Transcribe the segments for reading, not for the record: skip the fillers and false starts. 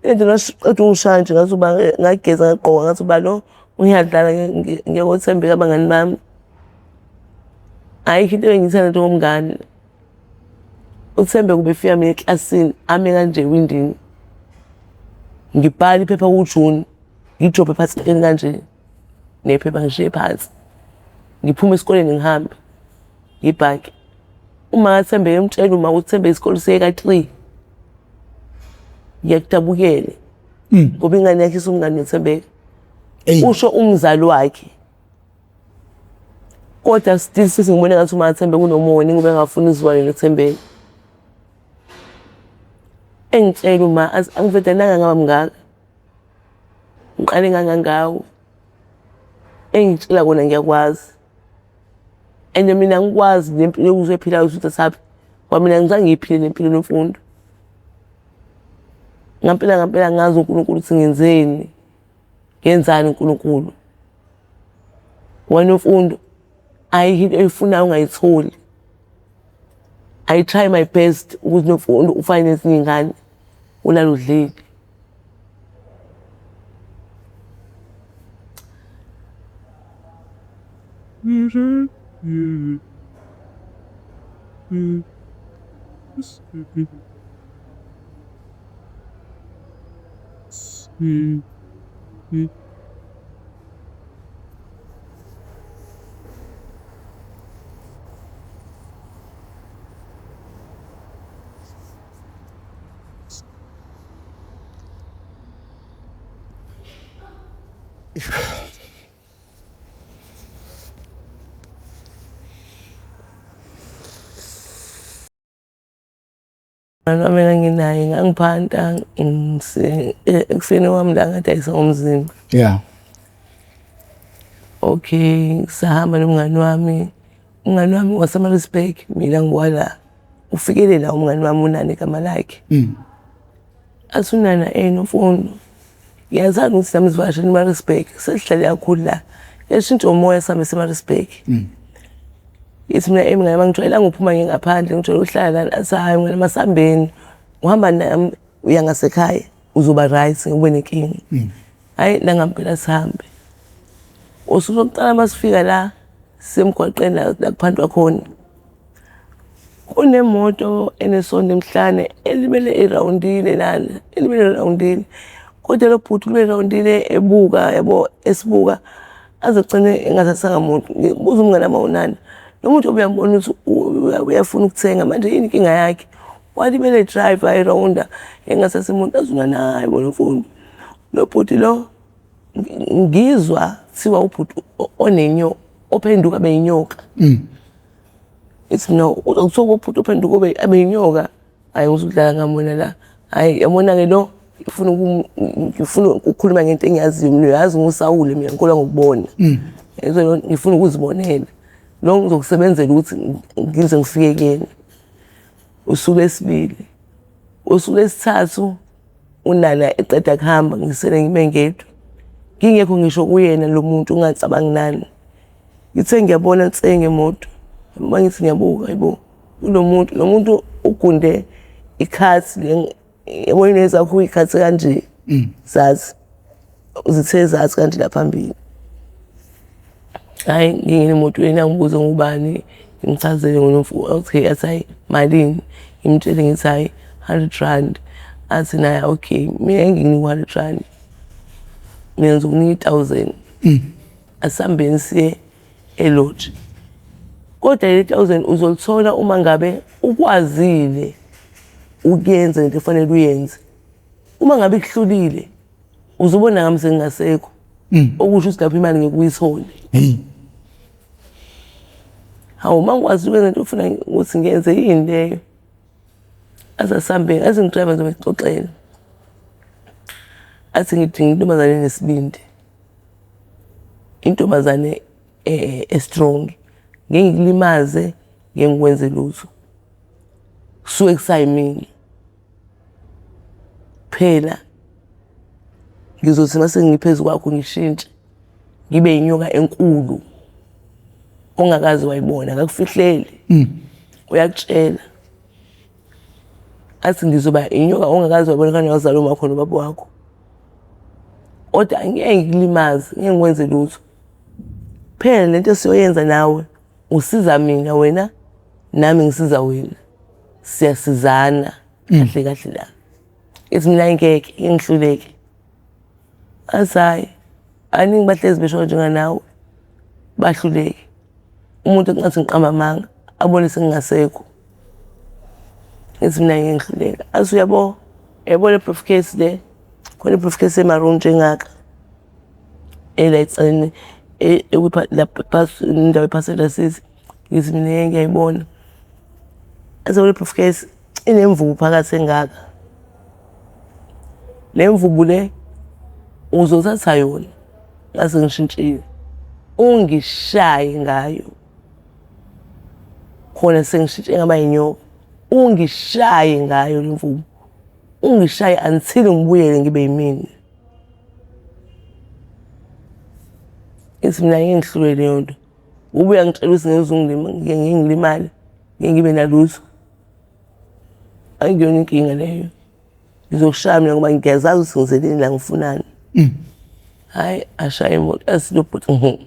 Into nasiqeda ungishaya nje ngathi uba ngageza ngagqoka ngathi uba lo uyadlala ngeke uthembeke abangani bami. Ayikho into engiyithanda njengomngani. UThembeka ubefika mina eklasini ame kanje ewindini. Ngibhala iphepha kuJuni ngidrobhe phansi kanje nephepha ngishiye phansi. Ngiphume esikoleni ngihambe ngibhake. Uma kaThembeka emtshela uma uThembeka isikole siye ka-3. Ngiyakudabukela. Ngoba ingane yakhe isumngane noThembeka. Usho umzali wakhe. Kodwa still sisi ngibona ngathi uma Thembeka unomona ngoba engafuni izwane noThembeka. Engitshela uma angivedananga ngaba mngaka. Ngiqale ngangangawe. Engitshela kona ngiyakwazi. And mina ngikwazi nempilo engizophilayo ukuthi uthathaphi. Ngoba mina ngizange ngiyiphile nempilo nemfundo. Ngampela ngampela ngazi uNkulunkulu ukuthi ngenzeni. Ngenzani uNkulunkulu. Wena mfundo ayikho into oyifunayo ungayitholi. I try my best ukuthi Nomfundo ufane nezinye iy'ngane ulale udlile. Umngani wami enganginaye ngangiphanta ekufeni kwami la ngadayisa ngomzimba. Yeah. Okay, sahamba nomngani wami. Umngani wami waseMaritzburg, mina ngiwala. Ufikele la umngani wami uNana igama lakhe. Athi uNana Nomfundo, ngiyathanda ukuthi nami sivakashele eMaritzburg, sesihlale kakhulu la. Yashintsha umoya sihambe siye eMaritzburg. Ngithi mina mngani wami angijwayelanga ukuphuma ngiye ngaphandle, ngijwayele ukuhlala lana. Athi hhayi mngani masihambeni, uhamba nami uya ngasekhaya uzoba right ngeke ube nenkinga. Hhayi nangampela sihambe. Usuku lokuqala masifika la sisemgwaqeni la la kuphantwa khona. Kunemoto enesondo emhlane elimele irawundile lana, elimele irawundile. Kodwa lo bhuti ulibele irawundile ebuka yabo, esibuka aze agcine engathathanga muntu. Ngibuza umngani wami awunani, lo muntu uyambona ukuthi uyafuna ukuthenga manje yini inkinga yakhe? Walimele e-driver erawunda engathathi muntu aze unana hhayi bo Nomfundo. Lo bhuti lo ngizwa kuthiwa ubhuti onenyoka, ophenduka abe yinyoka. Ngithi no, kuthiwa ubhuti ophenduka ube abe yinyoka. Hhayi ngizodlala ngami wena la. Hhayi yabona-ke lo ngifuna ngifuna ukukhuluma ngento engiyaziyo mina uyazi ngiwusawule mina ngikholwa ngokubona. Ngifuna ukuzibonela. Lo ngizokusebenzela ukuthi ngize ngifike kuyena. Usuku lwesibili, usuku lwesithathu uNana eqeda kuhamba ngisele ngime ngedwa. Ngingekho ngisho kuyena lo muntu ungacabangi nani. Ngithe ngiyabona nse ngemoto, uma ngithi ngiyabuka hayibo kulo muntu, lo muntu ugunde ikhathi le yabo inwele zakho uyikhathi kanje zazi zithe zazi kanje la phambili. Hhayi ngingena emotweni angibuze ngubani ngimchazele ngoNomfundo okay athi hhayi malini ngimtshele ngithi hhayi 100 rand athi naye okay mina nginginika u-100 rand mina ngizokunika i-1000. Asihambeni siye eloji. Kodwa leli 1000 uzolithola uma ngabe ukwazile ukuyenza lento efanele uyenze. Uma ngabe ikuhlulile uzobona ngami sengingasekho. Okusho ukuthi lapho imali ngeke uyithole. Hey. Hawu uma ngikwazi ukwenza into ofuna ukuthi ngiyenze yini leyo? Aze asihambe aze ngidrayive ngizobe ngixoxela. Athi ngidinga intombazane enesibindi. Intombazane e-strong. Ngeke ngikulimaze, ngeke ngikwenze lutho. Kusuke kusayimina. Phela ngizothi mase ngiphezu kwakho ngishintshe ngibe inyoka enkulu ongakaze wayibona, akakufihleli. Uyakutshela. Athi ngizoba inyoka ongakaze wabona kanye wazalwa umakho nobaba wakho. Kodwa angeke ngikulimaze, ngeke ngikwenze lutho. Phela lento esiyoyenza nawe usiza mina wena nami ngisiza wena. Siyasizana kahle kahle la. Ithi mina ngeke ngihluleke. Athi hhayi, baningi bahlezi besho njenganawe bahluleke. Umuntu engathi ngiqamba amanga abone sengingasekho. Ngithi mina ngeke ngihluleka. Athi uyabo, uyabo le briefcase le, khona i-briefcase e-maroon njengaka ela eceleni indawo ye-passenger seat. Ngithi mina ngeke ngiyayibona. Athi le briefcase inemvubu phakathi engaka. Le mvubu le uzothatha yona ngase ngishintshile ungishaye ngayo khona sengishintshe ngaba yinyoka ungishaye ngayo le mvubu ungishaye until ngibuyele ngibe yimina. Ithi mina ngeke ngihlulwe leyo nto. Ubuya ngitshela ukuthi ngeke ngilimale, ngeke ngibe nalutho. Angiyona inkinga leyo. Ngizokushaya mina ngoba ngiyazazi ukuthi ngizeleni la ngifunani. Hhayi ashaye imoto athi lo bhuti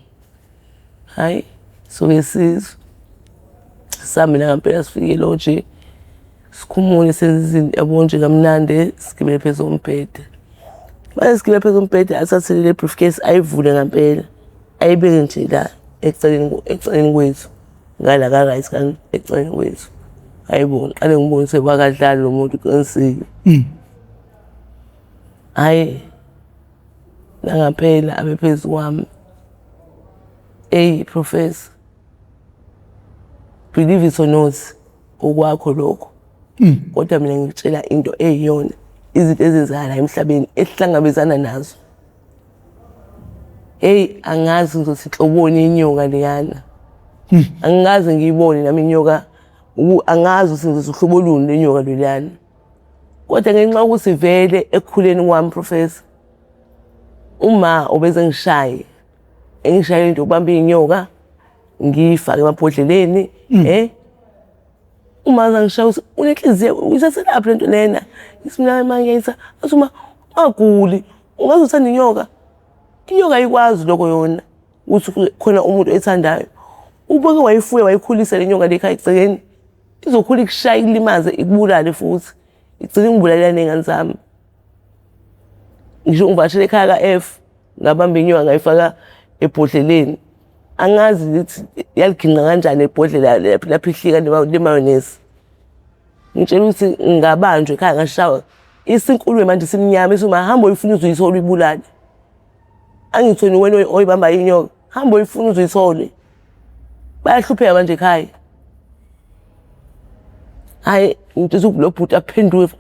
hhayi soke sizwe. Sami nangampela sifike eloji sikhumule senze izinto yabo nje kamnandi sigibele phezu kombhede. Manje sigibele phezu kombhede athathe le briefcase ayivule ngampela ayibeke nje la eceleni eceleni kwethu ngala ka-right eceleni kwethu. Hayi bo ngiqale ngibone ukuthi wakadlali lo muntu uqinisile. Hhayi nangampela abe phezu kwami. Eyi Professor, believe it or not okwakho lokho. Kodwa mina ngikutshela into eyiyona izinto ezenzakala la emhlabeni esihlangabezana nazo. Hheyi angazi ngizothi nhloboni yenyoka leyana. Angikaze ngiyibone nami inyoka angazi ukuthi ngizothi uhlobo luni lwenyoka loluyana. Kodwa ngenxa yokuthi vele ekukhuleni kwami Professor, uma ubeze ngishaye, engishayela into yokubamba iy'nyoka ngiyifake emabhodleleni eh. Uma ngishaya ukuthi unenhliziyo uyithathelaphi lento lena? Ngithi mina ma ngiyayitha, athi uma ungaguli ungaze uthande inyoka. Inyoka ayikwazi lokho yona ukuthi khona umuntu oyithandayo. Ubuke wayifuya wayikhulisa le nyoka le ekhaya egcekeni, izokhula ikushaye ikulimaze ikubulale futhi. Igcine ingibulalela ney'ngane zami. Ngisho ngivakashele ekhaya ka-F ngabamba inyoka ngayifaka ebhodleleni. Angazi ukuthi yaliginqa kanjani ibhodlela laphihlika le-mayonnaise. Ngitshela ukuthi ngabanjwa ekhaya ngashawa. Isinkulume manje isimnyama ithi uma hamba uyifuna uze uyithole uyibulale. Angithi wena wena oyibambayo inyoka, hamba uyifuna uze uyithole. Bayahlupheka manje ekhaya. Hhayi ngitshela ukuthi lo bhuti aphenduke.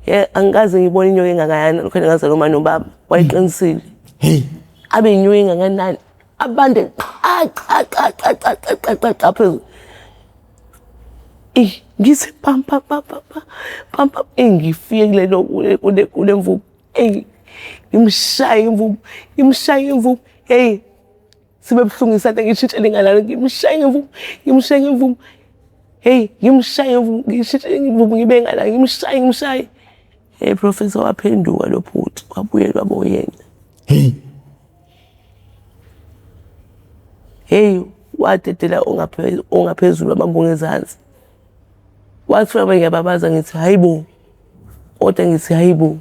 Ye angikaze ngibone inyoka engakayani lokhu ngazalwa uma nobaba. Wayeqinisile. Hey. Abe inyoka engakanani. Abande qa qa qa qa qa qa qa qa qa phezulu. Eyi ngithi pam pam pam pam pam pam pam eyi ngifike kulelo kule kule mvubu. Eyi ngimshaye imvubu, ngimshaye imvubu. Hey sibe buhlungu isandla ngishintshele ngalala ngimshaye ngemvubu, ngimshaye ngemvubu. Hey ngimshaye ngemvubu, ngishintshele imvubu ngibe ngala ngimshaye ngimshaye. Hey Professor waphenduka lo bhuti wabuyela waba uyena. Hey. Hey wadedela ongaphezulu wabamba ongezansi. Wathi uma ngiyababaza ngithi hayi bo, kodwa ngithi hayi bo,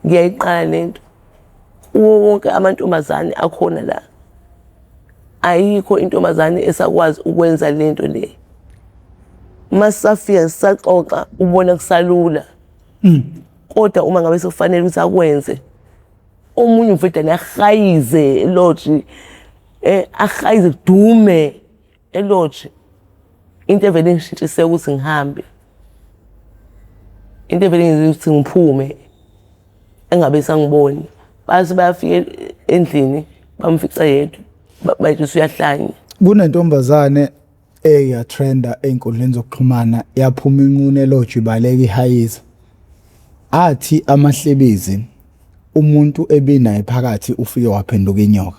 ngiyayiqala le nto. Kuwo wonke amantombazane akhona la, ayikho intombazane esakwazi ukwenza le nto le. Uma sisafika sisaxoxa ubona kusalula. Kodwa uma ngabe sekufanele ukuthi akwenze, omunye uvedane ahayize eloji, ahayize kudume eloji. Into evele ingishintshise ukuthi ngihambe. Into evele ingenze ukuthi ngiphume engabe sangiboni. Bathi bayafika endlini bamfica yedwa bathi usuyahlanya. Kunentombazane eyatrenda ey'nkundleni zokuxhumana yaphuma inqunu eloji ibaleka ihayiza. Athi amahlebezi umuntu ebinaye phakathi ufike waphenduka inyoka.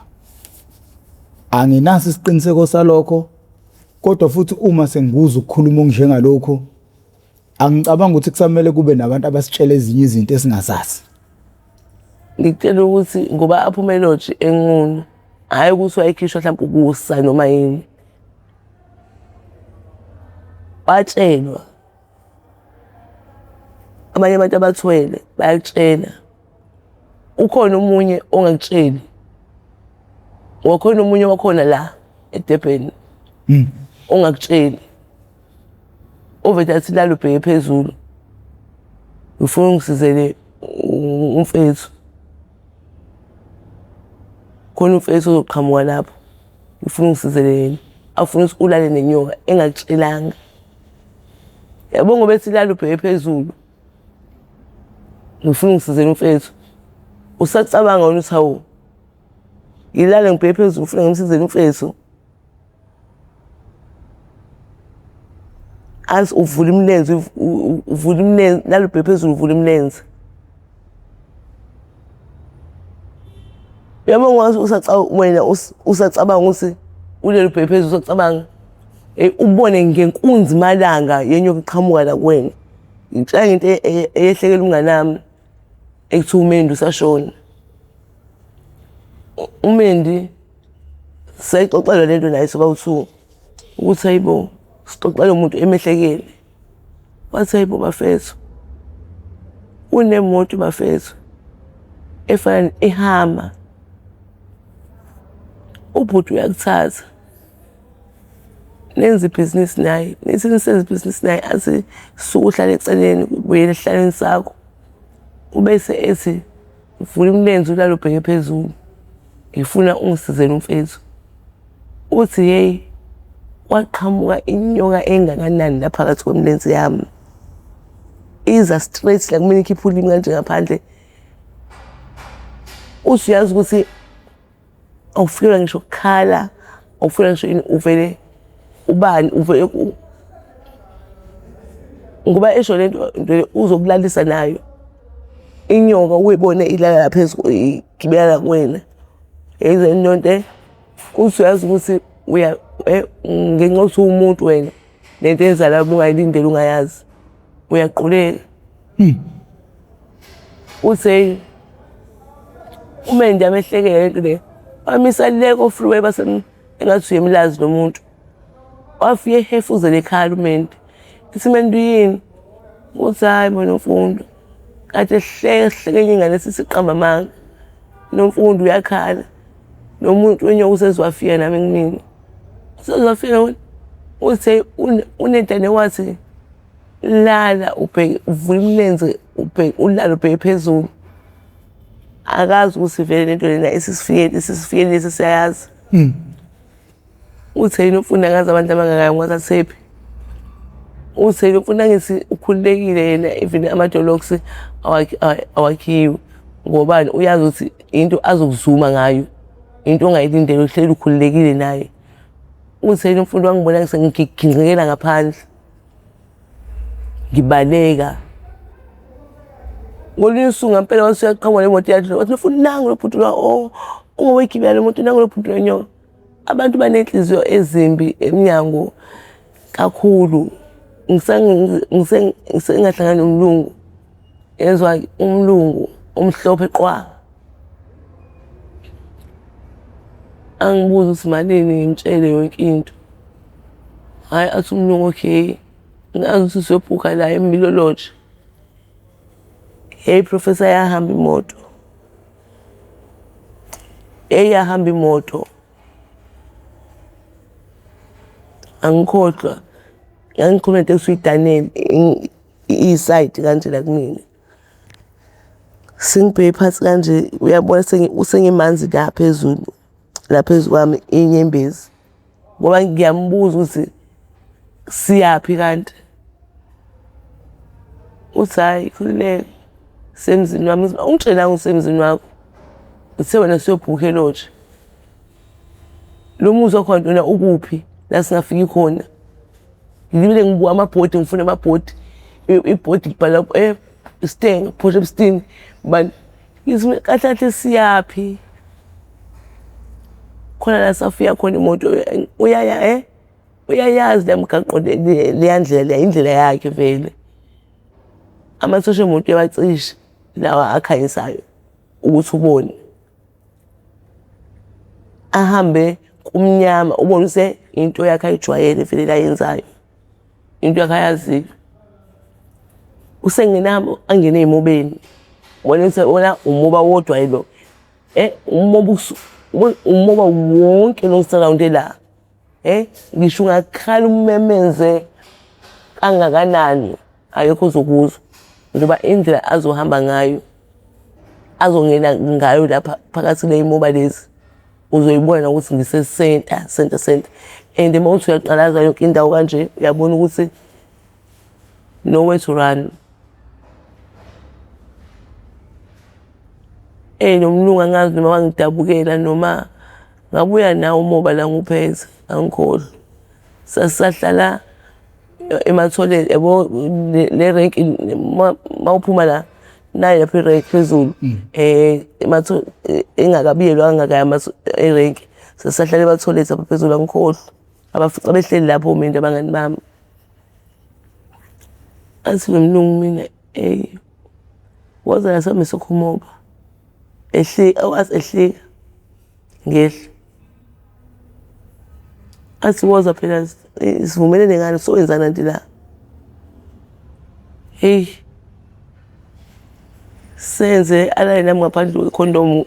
Anginaso isiqiniseko salokho kodwa futhi uma sengikuzwa ukukhuluma okunjengalokhu. Angicabanga ukuthi kusamele kube nabantu abasitshela ezinye izinto esingazazi. Ngikutshela ukuthi ngoba aphume eloji enqunu, hhayi ukuthi wayekhishwa mhlawumbe ukusa noma yini. Watshelwa abanye abantu abathwele bayakutshela. Ukhona omunye ongakutsheli. Wakhona omunye wakhona la eDurban ongakutsheli. Ovele athi lala ubheke phezulu. Ngifuna ungisizele umfethu. Khona umfethu ozoqhamuka lapho. Ngifuna ungisizele yena. Afuna ukuthi ulale nenyoka engakutshelanga. Yabo ngoba ethi lala ubheke phezulu. Ngifuna ungisizele umfethu. Usacabanga wena ukuthi hawu ngilale ngibheke phezulu ngifuna ngimsizele umfethu. Azi uvula imilenze uvula imilenze lala ubheke phezulu uvula imilenze. Uyabona ngathi usacabanga wena usacabanga ukuthi ulele ubheke phezulu usacabanga hey ubone ngenkunzi malanga yenyoka iqhamuka la kuwena. Ngitshela ngento eyehlekela umngane wami ekuthiwa uMendi usashona. UMendi sayixoxela lento naye sobawu-two ukuthi hayibo sixoxela umuntu emehlekele. Wathi hayibo bafethu kunemoto bafethu efana ihama ubhuti uyakuthatha nenze ibhizinisi naye nithi nisenza ibhizinisi naye athi suka uhlale eceleni ubuyele esihlalweni sakho ubese ethi vula imilenze ulale ubheke phezulu ngifuna ungisizele umfethu. Uthi yeyi kwaqhamuka inyoka engakanani la phakathi kwemilenze yami iza straight la kumele ikhiphe ulimi kanje ngaphandle. Uthi uyazi ukuthi awufikelwa ngisho ukukhala, awufikelwa ngisho ini uvele ubani uvele ngoba esho lento nje uzokulalisa nayo inyoka uyibone ilala lapha igibela la kuwena. Yize nonto uthi uyazi ukuthi uya ngenxa yokuthi uwumuntu wena lento eyenzakalayo ubungayilindele ungayazi uyaquleka. Uthi uMendi amehlekele lento le wamisa le ko-freeway base engathi uyemlazi lo muntu. Wafike ehefuzela ekhala uMendi. Ngithi Mendi yini? Uthi hhayi bo Nomfundo kade sihleka sihleka enye ingane sithi iqamba amanga. Nomfundo uyakhala nomuntu wenyoka useze wafika nami kumina. Useze wafika uthi unentane wathi lala ubheke uvule imilenze ubheke ulale ubheke phezulu. Akazi ukuthi vele lento lena isisifikele isisifikele sesiyayazi. Uthi yena umfundi angazi abantu abangaka ngiwathathephi. Uthi yena umfundi angithi ukhululekile yena even ama-door awakhiwe ngobani uyazi ukuthi into azokuzuma ngayo into ongayilindele uhleli ukhululekile naye. Uthi yena umfundi wangibona sengigingqikela ngaphandle ngibaleka. Ngolunye usuku ngampela wase uyaqhamuka nemoto yakhe wathi mfundi nangu lo bhuti lo oh ungowegibela le moto nangu lo bhuti wenyoka. Abantu banenhliziyo ezimbi emnyango kakhulu. Ngisengahlangana nomlungu yezwa umlungu omhlophe qwa. Angibuze ukuthi malini ngimtshele yonke into. Hhayi athi umlungu okay, ngazi ukuthi siyobhukha la eMilo Lodge. Hheyi Professor yahamba imoto. Hheyi yahamba imoto. Angikhohlwa ngangikhuluma nento ekuthiwa iDaniel iyi-side kanje la kumina. Sengibheke phansi kanje uyabona sengimanzi la phezulu la phezu kwami iy'nyembezi ngoba ngiyambuza ukuthi siyaphi kanti. Uthi hhayi khululeka semzini wami. Ngithi awungitshelanga ukuthi usemzini wakho, uthe wena siyobhukha eloji. Lo muzi wakhona wena ukuphi la singafiki khona? Ngilibele ngibuka amabhodi ngifuna amabhodi, ibhodi libhala Steng, Port Shepstone bani. Ngithi kahle kahle siyaphi? Khona la safika khona imoto uyaya uyayazi leya mgaqo leya ndlela leya indlela yakhe vele. Amathoshi emoto uyawacisha lawa akhanyisayo ukuthi ubone. Ahambe kumnyama ubone ukuthi into yakhe ayijwayele vele le ayenzayo, into yakhe ayaziyo. Usengena angene ey'mobeni, ubone ukuthi wona umoba wodwa lo. Umoba umoba wonke lo osarawunde la. Ngisho ungakhala umemeze kangakanani akekho ozokuzwa ngoba indlela azohamba ngayo azongena ngayo lapha phakathi kule lezi uzoyibona ukuthi ngise-centre centre centre and uma uthi uyaqalaza yonke indawo kanje uyabona ukuthi nowhere to run. Eyi nomlungu angazi noma wangidabukela noma ngabuya nawo umoba la ngiwuphethe angikhohlwa. Sasisahlala ematholeni yabo le renki uma uphuma la nayi lapha irenki phezulu engakabiyelwa kangaka erenki. Sasisahlala ematholethi lapha phezulu angikhohlwa. Abafica behleli lapho mina nabangani bami. Athi lo mlungu mina eyi woza la sihambe siyokha umoba. Ehlika wathi ehlika ngehla. Athi woza phela sivumelene ngani sokwenzani kanti la. Heyi senze alale nami ngaphandle kwekhondomu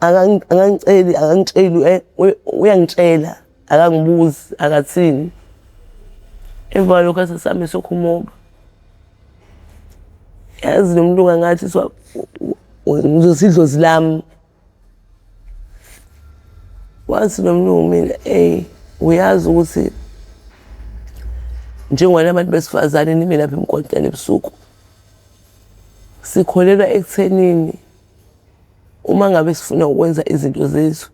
akangiceli akangitsheli uyangitshela akangibuzi akathini. Emva kwalokho athi asihambe siyokha umoba. Yazi lo mlungu angathi ngizothi idlozi lami. Wathi lo mlungu mina eyi uyazi ukuthi njengoba abantu besifazane nime lapha emgwaqeni ebusuku sikholelwa ekuthenini uma ngabe sifuna ukwenza izinto zethu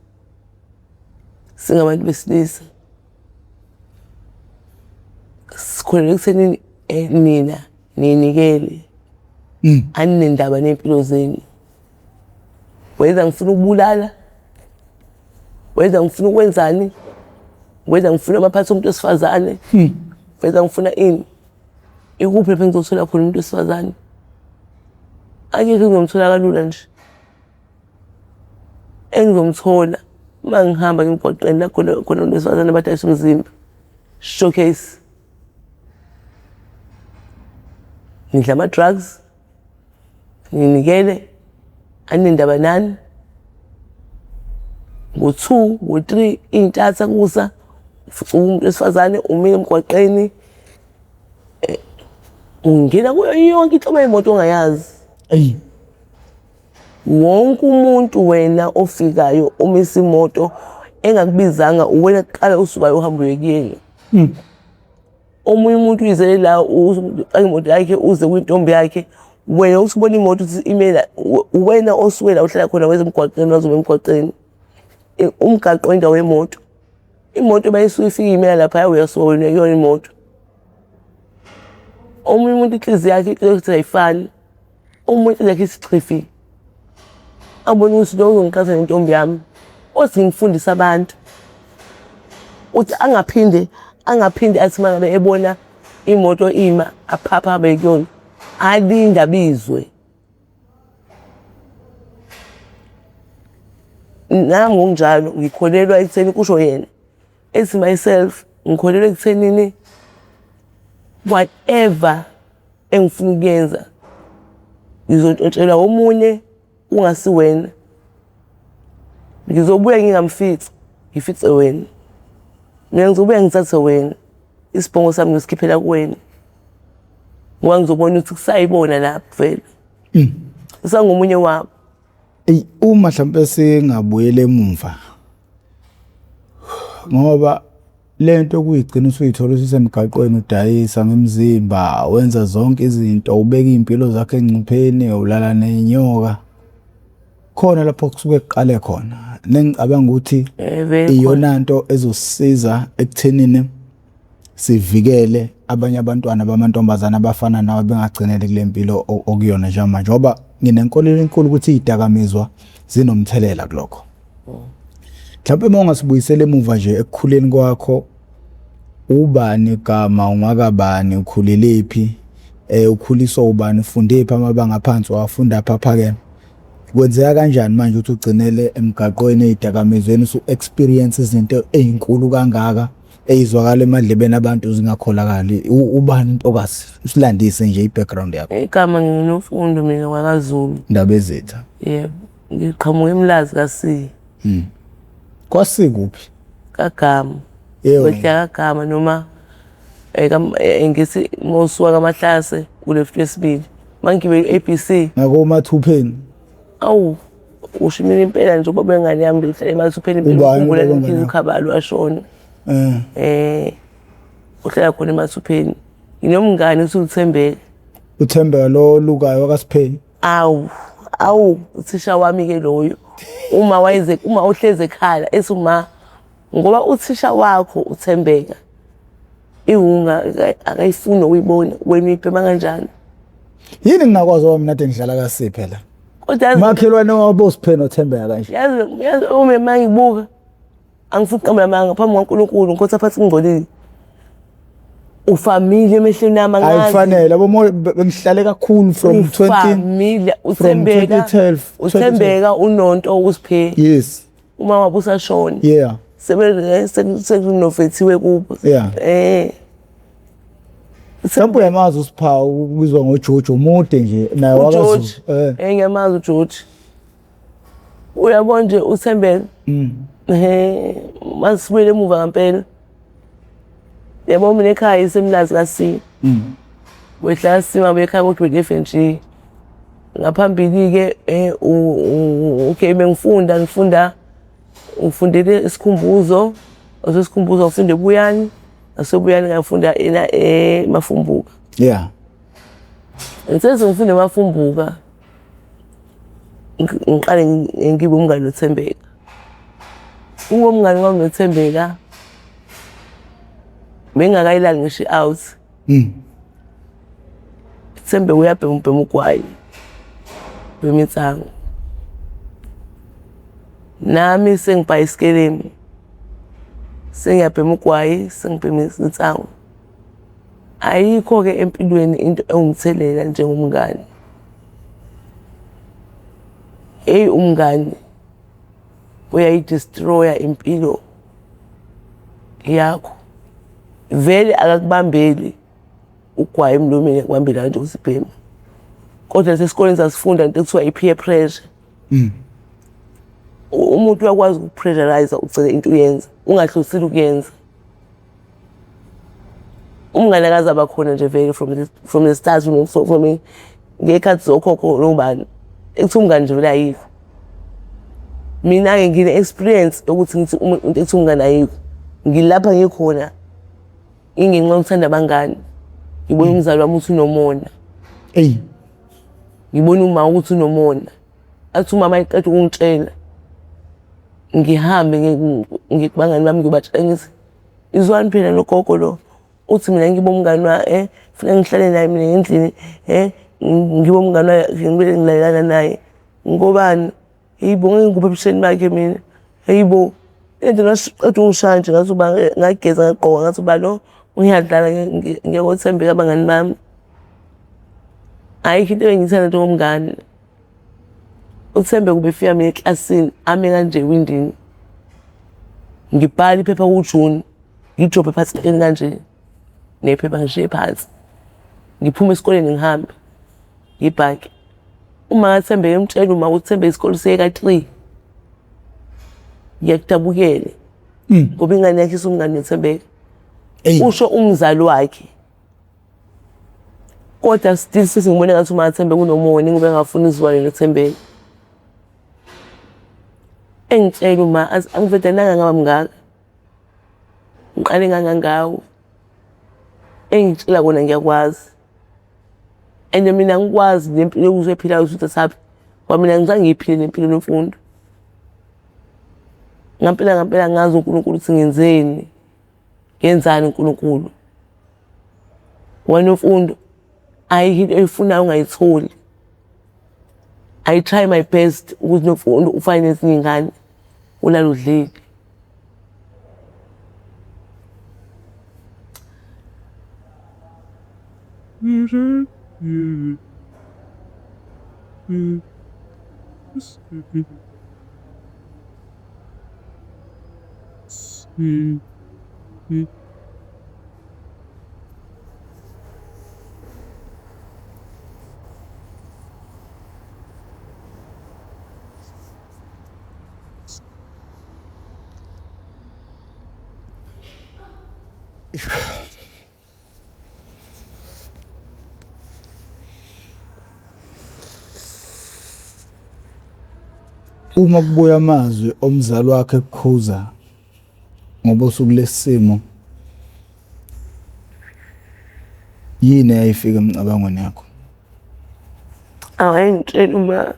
singabantu besilisa sikholelwa ekuthenini nina niyinikele aninendaba ney'mpilo zenu. Whether ngifuna ukubulala, whether ngifuna ukwenzani, whether ngifuna amaphathi omuntu wesifazane, whether ngifuna ini. Ikuphi lapho engizothola khona umuntu wesifazane? Akekho engizomthola kalula nje. Engizomthola uma ngihamba emgwaqeni la khona khona umuntu wesifazane abadayisa umzimba. Showcase. Ngidla ama-drugs, nginikele, aninendaba nani. Ngo-two, ngo-three, iy'ntatha kusa, ufica umuntu wesifazane umile emgwaqeni, ungena kuyo yonke inhlobo yemoto ongayazi. Eyi. Wonke umuntu wena ofikayo umisa imoto engakubizanga uwena kuqala usukayo uhambe uye kuyena. Omunye umuntu uyizele la ufaka imoto yakhe uze kwintombi yakhe wena usubona imoto ukuthi ime la uwena osuke la uhlala khona weza emgwaqeni wazoba emgwaqeni. Umgaqo indawo yemoto. Imoto mayisuke ifike imela laphaya uyasuka wena kuyona imoto. Omunye umuntu inhliziyo yakhe inhliziyo ayifani. Umuntu yakhe isichifi. Abone ukuthi lo uzongiqhatha nentombi yami. Othi ngifundise abantu ukuthi angaphinde angaphinde athi uma ngabe ebona imoto ima aphaphe ahambe kuyona. Alinde abizwe. Nami ngokunjalo ngikholelwa ekutheni kusho yena ethi myself ngikholelwa ekuthenini whatever engifuna ukuyenza ngizontshontshelwa omunye ungasi wena. Ngizobuya ngingamfici ngifice wena. Mina ngizobuya ngithathe wena isibhongo sami ngiyosikhiphela kuwena ngoba ngizobona ukuthi kusayibona lapho vele. Usangomunye wabo. Eyi uma mhlawumbe singabuyela emumva ngoba lento kuyigcina usuyithola ususemgaqweni udayisa ngemzimba, wenza zonke izinto, ubeka iy'mpilo zakho engcupheni, ulala ney'nyoka. Khona lapho kusuke kuqale khona. Nengicabanga ukuthi iyona nto ezosisiza ekuthenini sivikele abanye abantwana bamantombazane abafana nawe bengagcineli kule mpilo okuyona njengamanje ngoba nginenkolelo enkulu ukuthi iy'dakamizwa zinomthelela kulokho. Mhlawumbe uma ungasibuyisela emuva nje ekukhuleni kwakho Ubani igama, ungakabani, ukhulelephi, ukhuliswa ubani, ufundephi amabanga aphansi, wafunda phi aphakeme? Kwenzeka kanjani manje ukuthi ugcinele emgaqweni ey'dakamizweni usu-experience izinto ey'nkulu kangaka ey'zwakala emadlebeni abantu zingakholakali? Ubani ntokazi? Usilandise nje i-background yakho. Igama nginguNomfundo mina wakaZulu. Ndabezitha. Yebo. Ngiqhamuka eMlazi ka-C. Kwa-C kuphi? KaGama. Yebo. Wehla kaGama noma ngithi mawusuka kaMahlase ku-left wesibili. Mangigibele i-ABC. Ngakomathupheni. Awu, usho mina impela nje ubaba wengane yami behlala emathupheni impela Ubani ukhumbula ubaba ngiphiza wengane yakho? ukhabalo washona. Uhlala khona emathupheni. Nginomngane uthi uThembeka. Uthembeka lo lukayo wakaSipheni. Awu, awu uthisha wami ke loyo. Uma wayeze uma uhleze ekhala ethi uma ngoba uthisha wakho uThembeka. Iwunga akayifuni ukuyibona wena uyibhema kanjani? Yini ngingakwazi ngoba mina kade ngidlala ka-C phela. Kodwa yazi Makhelwane wabo uSipheni oThembeka kanje. Yazi uma mangibuka angifuni ukuqamba amanga phambi kukaNkulunkulu ngikhothi aphathi ngingcolile. Ufamile emehlweni ami angazi. Ayifanele yabo bengihlale kakhulu from 20 Ufamile from uThembeka 2012 uThembeka unonto uSiphe. Yes. Uma wabe usashona. Yeah. Sebe sekunovethiwe kubo. Yeah. Mhlawumbe uyamazi uSipha ubizwa ngoJojo umude nje naye wakaZulu. uGeorge. Ngiyamazi uGeorge. Uyabona nje uThembeka. Masibuyele emuva ngempela. Yabo mina ekhaya isemlazi ka-C. Wehla C mabuye ekhaya ko-grade F and G. Ngaphambili ke okay bengifunda ngifunda ngifundele isikhumbuzo, isikhumbuzo ngifunda eBuyani, ngaseBuyani ngafunda ena eMafumbuka. Yeah. Ngithe ngifunda eMafumbuka ngiqale ngibe umngane noThembeka. Ukuba umngane wami noThembeka bengingakayilali ngisho i-out. Thembeka uyabhema ubhema ugwayi. Bhema insangu. Nami sengibhayisikeleni. Sengiyabhema ugwayi, sengibhema insangu. Ayikho-ke empilweni into ewumthelela njengomngani. Eyi umngani uyayidestroya impilo yakho. Vele akakubambeli ugwayi emlomeni akubambela nje ukuthi bhema. Kodwa nasesikoleni sasifunda into ekuthiwa i-peer pressure. Umuntu uyakwazi ukupressurize ugcine into uyenza ungahlosile ukuyenza. Umngane akaze aba khona nje vele from the start from ngey'khathi zokhokho nobani. Ekuthiwa umngane nje vele ayikho. Mina-ke ngine-experience yokuthi ngithi into ekuthiwa umngane ayikho. Ngilapha ngikhona ingenxa yokuthanda abangani. Ngibona umzali wami ukuthi unomona. Eyi. Ngibona uma ukuthi unomona. Athi umama eqeda ukungitshela ngihambe ngiye kubangani bami ngiyobatshela ngithi izwani phela nogogo lo uthi mina ngibe umngani wa funa ngihlale naye mina endlini ngibe umngani wakhe ngibele ngilalelana naye ngobani hayibo ngeke ngikuphe ebusheni bakhe mina hayibo into ngasiqeda ungishaya nje ngathi uba ngageza ngagqoka ngathi uba lo uyadlala ngiyakothembeka abangani bami. Ayikho into engiyithanda njengomngani. UThembeka ubefika mina eklasini ame kanje ewindini. Ngibhala iphepha kuJune, ngidrophe phansi kanje nephepha ngishiye phansi. Ngiphume esikoleni ngihambe ngibhake. Uma kaThembeka emtshela uma uThembeka isikole siye ka-3. Ngiyakudabukela. Ngoba ingane yakhe isumngane noThembeka. Usho umzali wakhe. Kodwa still sithi ngibona ngathi uma Thembeka unomona ngoba engafuni izwane noThembeka. Engitshela uma angivedananga ngaba mngaka. Ngiqale ngangangawe. Engitshela kona ngiyakwazi. And mina ngikwazi nempilo engizophilayo ukuthi uthathaphi. Ngoba mina ngizange ngiyiphile nempilo nemfundo. Ngampela ngampela ngazi uNkulunkulu ukuthi ngenzeni. Ngenzani uNkulunkulu. Wena mfundo ayikho into oyifunayo ungayitholi. I try my best ukuthi Nomfundo ufane nezinye iy'ngane ulale udlile. Uma kubuya amazwi omzali wakhe ekukhuza ngoba usukulesi simo, yini eyayifika emicabangweni yakho? Awayengitshela uma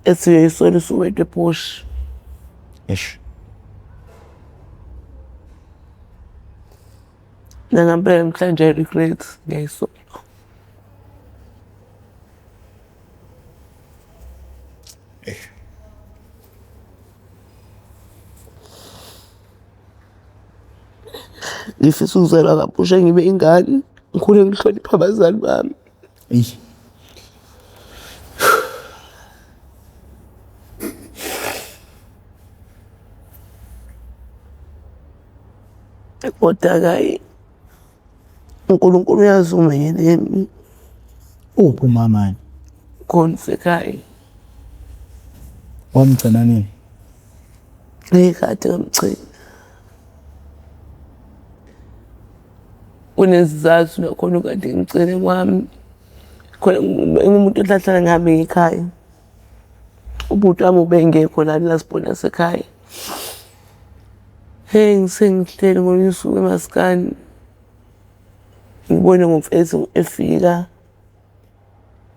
ethi uyoyisola usuwedwa ePorsche. Eish. Nangampela namhlanje I regret ngiyayisola. Ngifisa ukuzalwa kabusha ngibe ingane, ngikhule ngihloniphe abazali bami. Eish. Kodwa-ke hhayi, uNkulunkulu uyazi umeleni. Uphi umama? Khona usekhaya. Wamgcina nini? Eyi kade ngamgcina. Kunezizathu nakhona ukade ngimgcine kwami. Khona ngingumuntu ohlala ngihambe ngiye ekhaya. Ubhuti wami ubengekho la last born yasekhaya. Hheyi ngisengihleli ngolunye usuku emaskani, ngibone ngomfethu efika,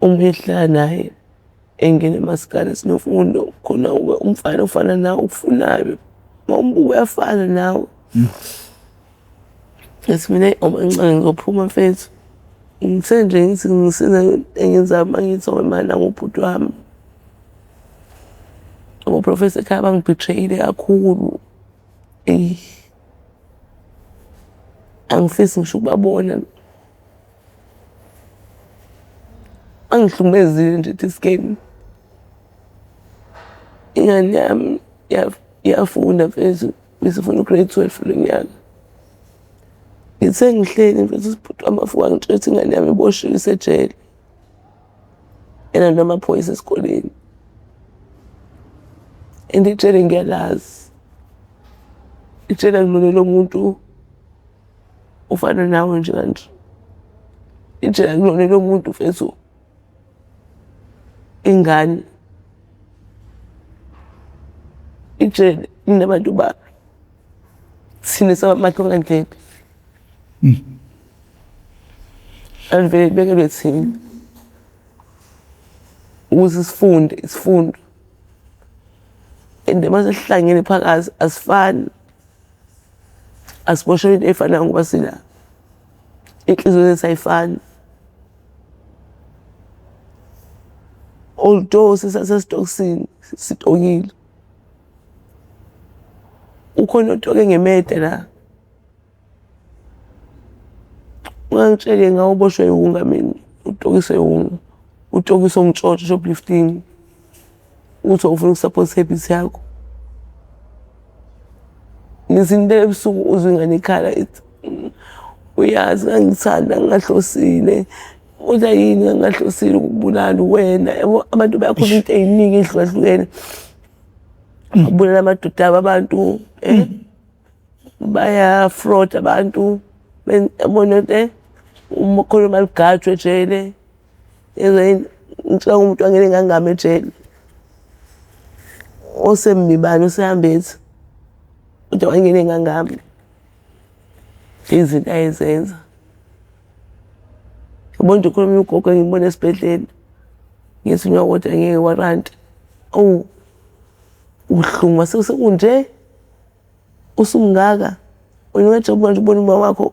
omunye esihlala naye engena emaskani sinoMfundo khona umfana ofana nawe okufunayo, uma umbuka uyafana nawe. Ngithi mina eyi awumancane ngizophuma mfethu. Ngithe nje ngithi ngisiza engiyenzayo uma ngithi hawe ma nangu ubhuti wami. Abo-professor ekhaya bangi-betray-ile kakhulu. Eyi, angifisi ngisho ukubabona. Bangihlukumezile nje this game. Ingane yami iyafunda mfethu, isifuna u-grade 12 kulo nyaka. Ngithe ngihleli mfethu ubhuti wami wafika wangitshela ukuthi ingane yami iboshiwe isejele. Elandwa amaphoyisa esikoleni. And ijele ngiyalazi. Ijele akulona lomuntu ofana nawe nje kanje. Ijele akulona lomuntu mfethu ingane. Ijele linabantu balo. Thina samahlongandlebe. Alivele libekelwe thina ukuze sifunde isifundo. And uma sesihlangene phakathi asifani, asiboshelwa into ey'fanayo ngoba sila. Iy'nhliziyo zethu ay'fani. Although sisasesitokisini sitokile, ukhona otoke ngemeda la. Ungangitsheli ngawe uboshwe iwunga mina, utokiswe iwunga, utokiswe umtshontsho shoplifting. Uthi ufuna uku-support habit yakho. Ngithi ngilele ebusuku uzwe ingane ikhala ithi uyazi ngangikuthanda ngingahlosile. Kodwa yini ngangingahlosile ukukubulala uwena. Yabo abantu bayakhuluma into ey'ningi ey'hlukahlukene. Babulala amadoda abo abantu baya-fraud abantu yabona nto uma khona maligajwe ejele. Ngitshela umuntu wangena engangami ejele. Osemibani osehambe ethi kodwa wangena engangami. Izinto ayezenza. Yabo nje khona omunye ugogo engimbona esibhedlela ngithi unyaka kodwa ngeke waranti. Awu ubuhlungu mase sekunje usumngaka wena ungajabula nje ubone uma wakho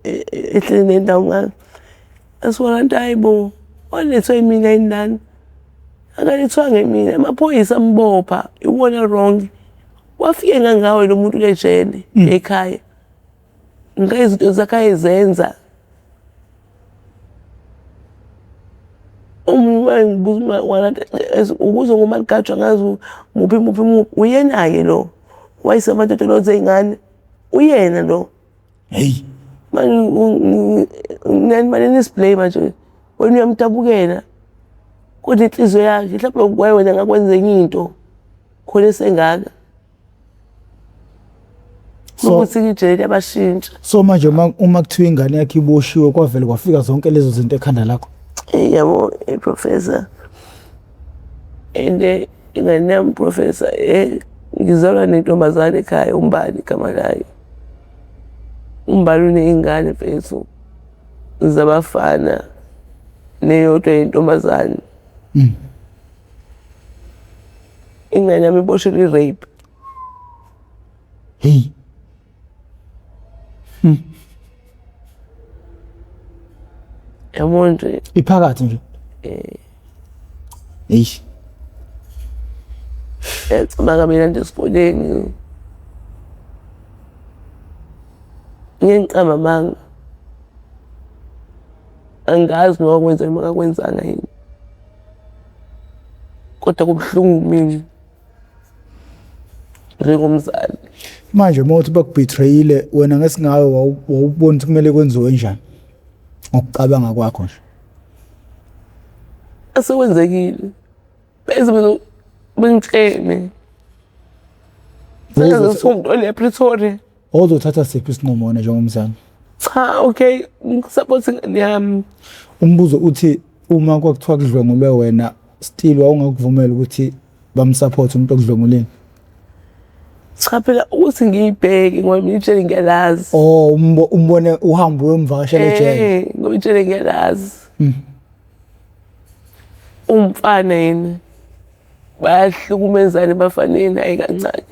ehleli nendawo ngaka. Asiwaranti hayi bo walethwa yimina yini lana? Akalethwanga yimina amaphoyisa ambopha iwona wrong. Wafike ngangawe lo muntu lejele ekhaya. Ngeke izinto zakhe ayezenza. Omunye ngibuza ukuze ngomaligajwa ngazi muphi muphi muphi uyena-ke lo wayise amatotolozi ey'ngane uyena lo. Hey. Manje nani mane nisiblame nje wena uyamdabukela kodwa inhliziyo yakhe mhlawumbe kwaye wena ngakwenza enye into khona esengaka. So ukuthi ijele liyabashintsha. So manje uma kuthiwa ingane yakhe iboshiwe kwavele kwafika zonke lezo zinto ekhanda lakho. Yabo professor and ingane yami professor ngizalwa nentombazane ekhaya uMbali igama layo. UMbali uney'ngane mfethu zabafana neyodwa yentombazane. Ingane yami iboshelwe i-rape. Hey. Yabo nje. Iphakathi nje. Eh. Eish. Ngiyacabanga mina nje esikoleni. Ngeke ngiqambe amanga. Angazi noma wakwenza noma akakwenzanga yini. Kodwa kubuhlungu kumina njengomzali. Manje uma uthi bakubetrayile wena ngesingawe wawubona ukuthi kumele kwenziwe njani ngokucabanga kwakho nje? Asekwenzekile beze bengitshene sengaze le Pretoria. Wawuzothatha siphi isinqumo wena njengomzali? Cha, okay, ngisupport ingane yami. Umbuzo uthi uma kwakuthiwa kudlwengulwe wena still wawungakuvumela ukuthi bamsupport umuntu okudlwengulile? Cha phela ukuthi ngiyibheke ngoba mina ijele ngiyalazi. Oh, umbone uhambe uyomvakashela ejele. Eh, ngoba ijele ngiyalazi. Umfana yena bayahlukumezana ebafaneni hhayi kancane.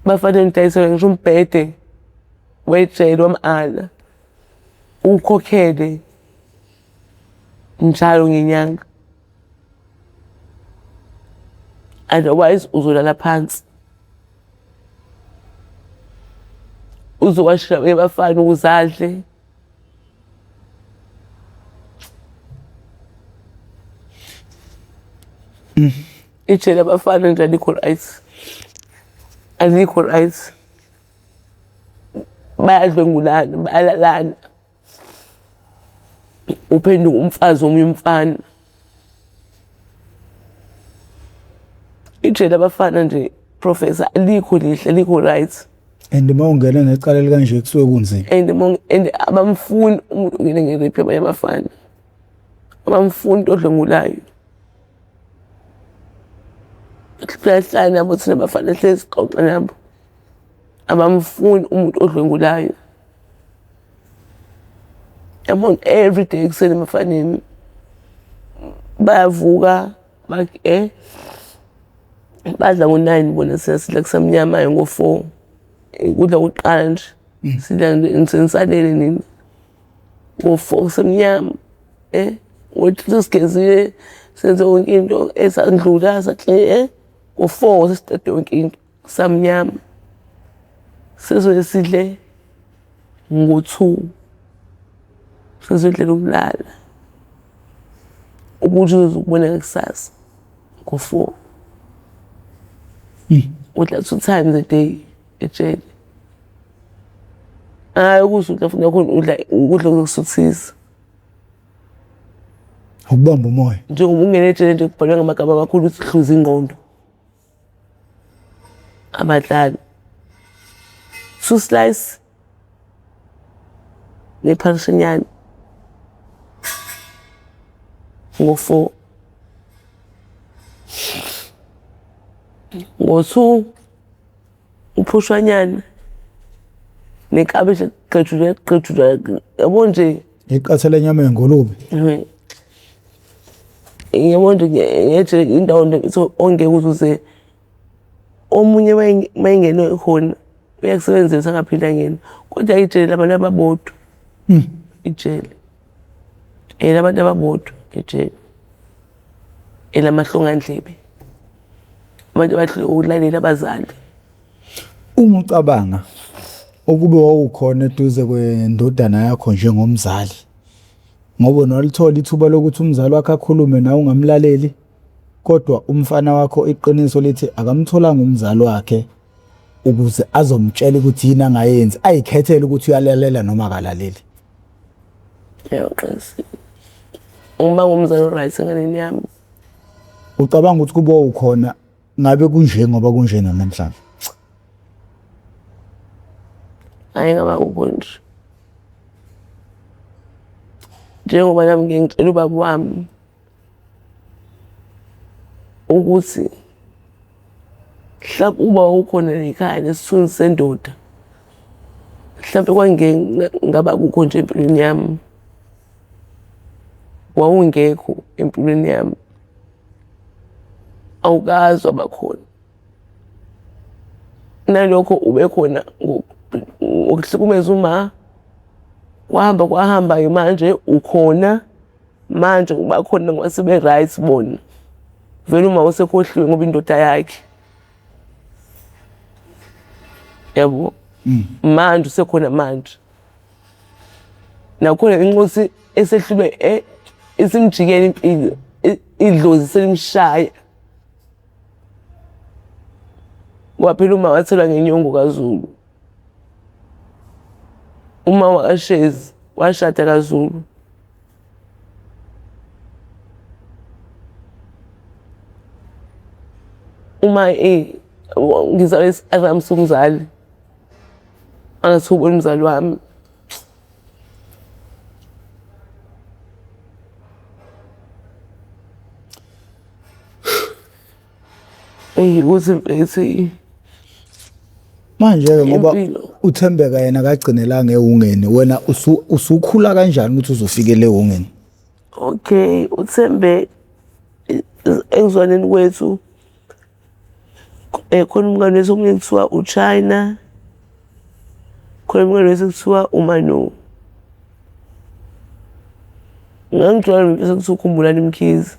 Bafanele ngidayiselwe ngisho umbhede wejele wam-ala uwukhokhele njalo ngenyanga. Otherwise uzolala phansi. Uzowashila abafana ukuze adle. Ijele abafana nje alikho right. Alikho right. Bayadlwengulana, bayalalana. Uphenduka umfazi womunye umfana. Ijele abafana nje professor alikho lihle, alikho right. And uma ungena ngecala elikanje kusuke kunzima. And abamfuni umuntu ongene nge-rape yabanye abafana. Abamfuni umuntu odlwengulayo. Siyahlala nabo thina bafana hlezi sixoxa nabo. Abamfuni umuntu odlwengulayo. Yabona every day ekuseni ebafaneni bayavuka badla ngo-9 bona siyasidla kusamnyama ngo-4. Ukudla kokuqala nje sidla nje nisalele nina ngo-4 kusemnyama. Ngo-3 sigezile senze yonke into esandlula ngo-4 sesiqede yonke into kusamnyama. Sizoye sidle ngo-2 sesiyodlela ukulala. Ukuthi uzokubona kusasa ngo-4. Udla 2 times a day ejele. Hhayi ukuthi udla futhi nakhona udla ukudla okuzokusuthisa. Ukubamba umoya. Njengoba ungena ejele nje kubhalwe ngamagama amakhulu ukuthi hluza ingqondo. Abadlali. 2 slice nepharishinyana ngo-4. Ngo-2 uphushwanyana nekabishi gqejulwe gqejulwe yabo nje. Iqatha lenyama yengulube. Yabo nje ngejele indawo nje ongeke uze omunye mayengene khona uyakusebenzisa angaphinde angene. Kodwa ijele labantu ababodwa. Ijele elabantu ababodwa ejele. Elamahlongandlebe. Abantu abahluleka ukulalela abazali. Uma ucabanga ukube wawukhona eduze kwendodana yakho njengomzali, Ngoba nolithola ithuba lokuthi umzali wakhe akhulume nawe ungamlaleli, kodwa umfana wakho iqiniso lithi akamtholanga umzali wakhe ukuze azomtshela ukuthi yini angayenzi, ayikhethele ukuthi uyalalela noma akalaleli. Yebo, qinisile. Uma ngumzali o-right enganeni yami. Ucabanga ukuthi kubo ukhona ngabe kunje ngoba kunjena namhlanje? Hhayi ngaba kukunje. Njengoba nami ngike ngitshela ubaba wami ukuthi mhlawumbe uma ukhona ekhaya nesithunzi sendoda mhlawumbe kwangeke ngaba kukho nje empilweni yami. Wawungekho empilweni yami. Awukaze waba khona. Nalokho ube khona ngokuhlukumeza uma, kwahamba kwahamba-ke manje ukhona manje bakhona ngoba sebe-right bona. Vele uma usekhohliwe ngoba indoda yakhe. Yabo? Manje usekhona manje. Nakhona inkosi esehlulwe isimjikela impilo, idlozi selimshaya. Ngoba phela uma wathelwa ngenyongo kaZulu. Uma wakaShezi washada kaZulu. Uma ngizalwa isi-Aram somzali, angathi ubona umzali wami. Eyi ukuthi mfethu Manje-ke ngoba uThembeka yena akagcinelanga ewungeni, wena usukhula kanjani ukuthi uzofikela ewungeni? Okay, uThembe ekuzwaneni kwethu khona umngane wethu omunye kuthiwa uChina, khona umngane wethu kuthiwa uManu. Ngangijwayele nomfethu ekuthiwa uKhumbulani Mkhize.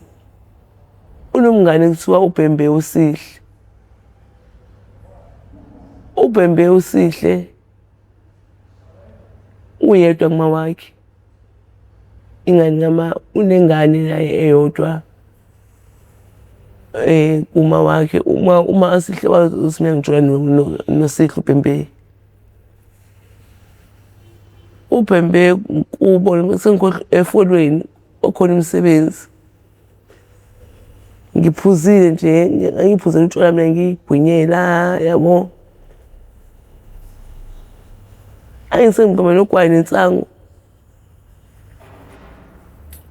Unomngane kuthiwa uBhembe uSihle. UBhembe uSihle uyedwa kuma wakhe. Ingane kama unengane naye eyodwa kuma wakhe. Uma uma Sihle wazi ukuthi mina ngijola noSihle uBhembe. UBhembe kubo sengikhohlwa efolweni okhona umsebenzi. Ngiphuzile nje, ngangiphuzela utshwala mina ngiyigwinyela yabo. Hhayi sengibhema nogwayi nensangu.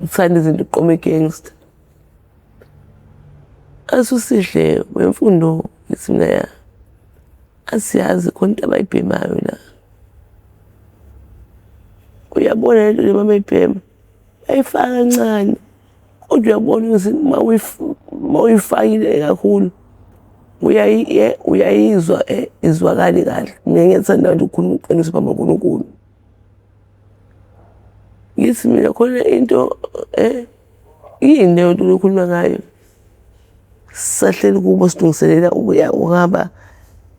Ngithanda izinto uqoma i-gangster. Athi uSihle wemfundo ngithi mina ya. Asiyazi khona into abayibhemayo la. Uyabona lento le mabayibhema. Bayifaka kancane kodwa uyabona ukuthi uma uyifakile kakhulu uyayizwa izwakale kahle. Mina ngiyathanda nje ukukhuluma iqiniso phambi kukaNkulunkulu. Ngithi mina khona into yini leyo nto okhuluma ngayo? Sisahleli kubo silungiselela ukuya ukuhamba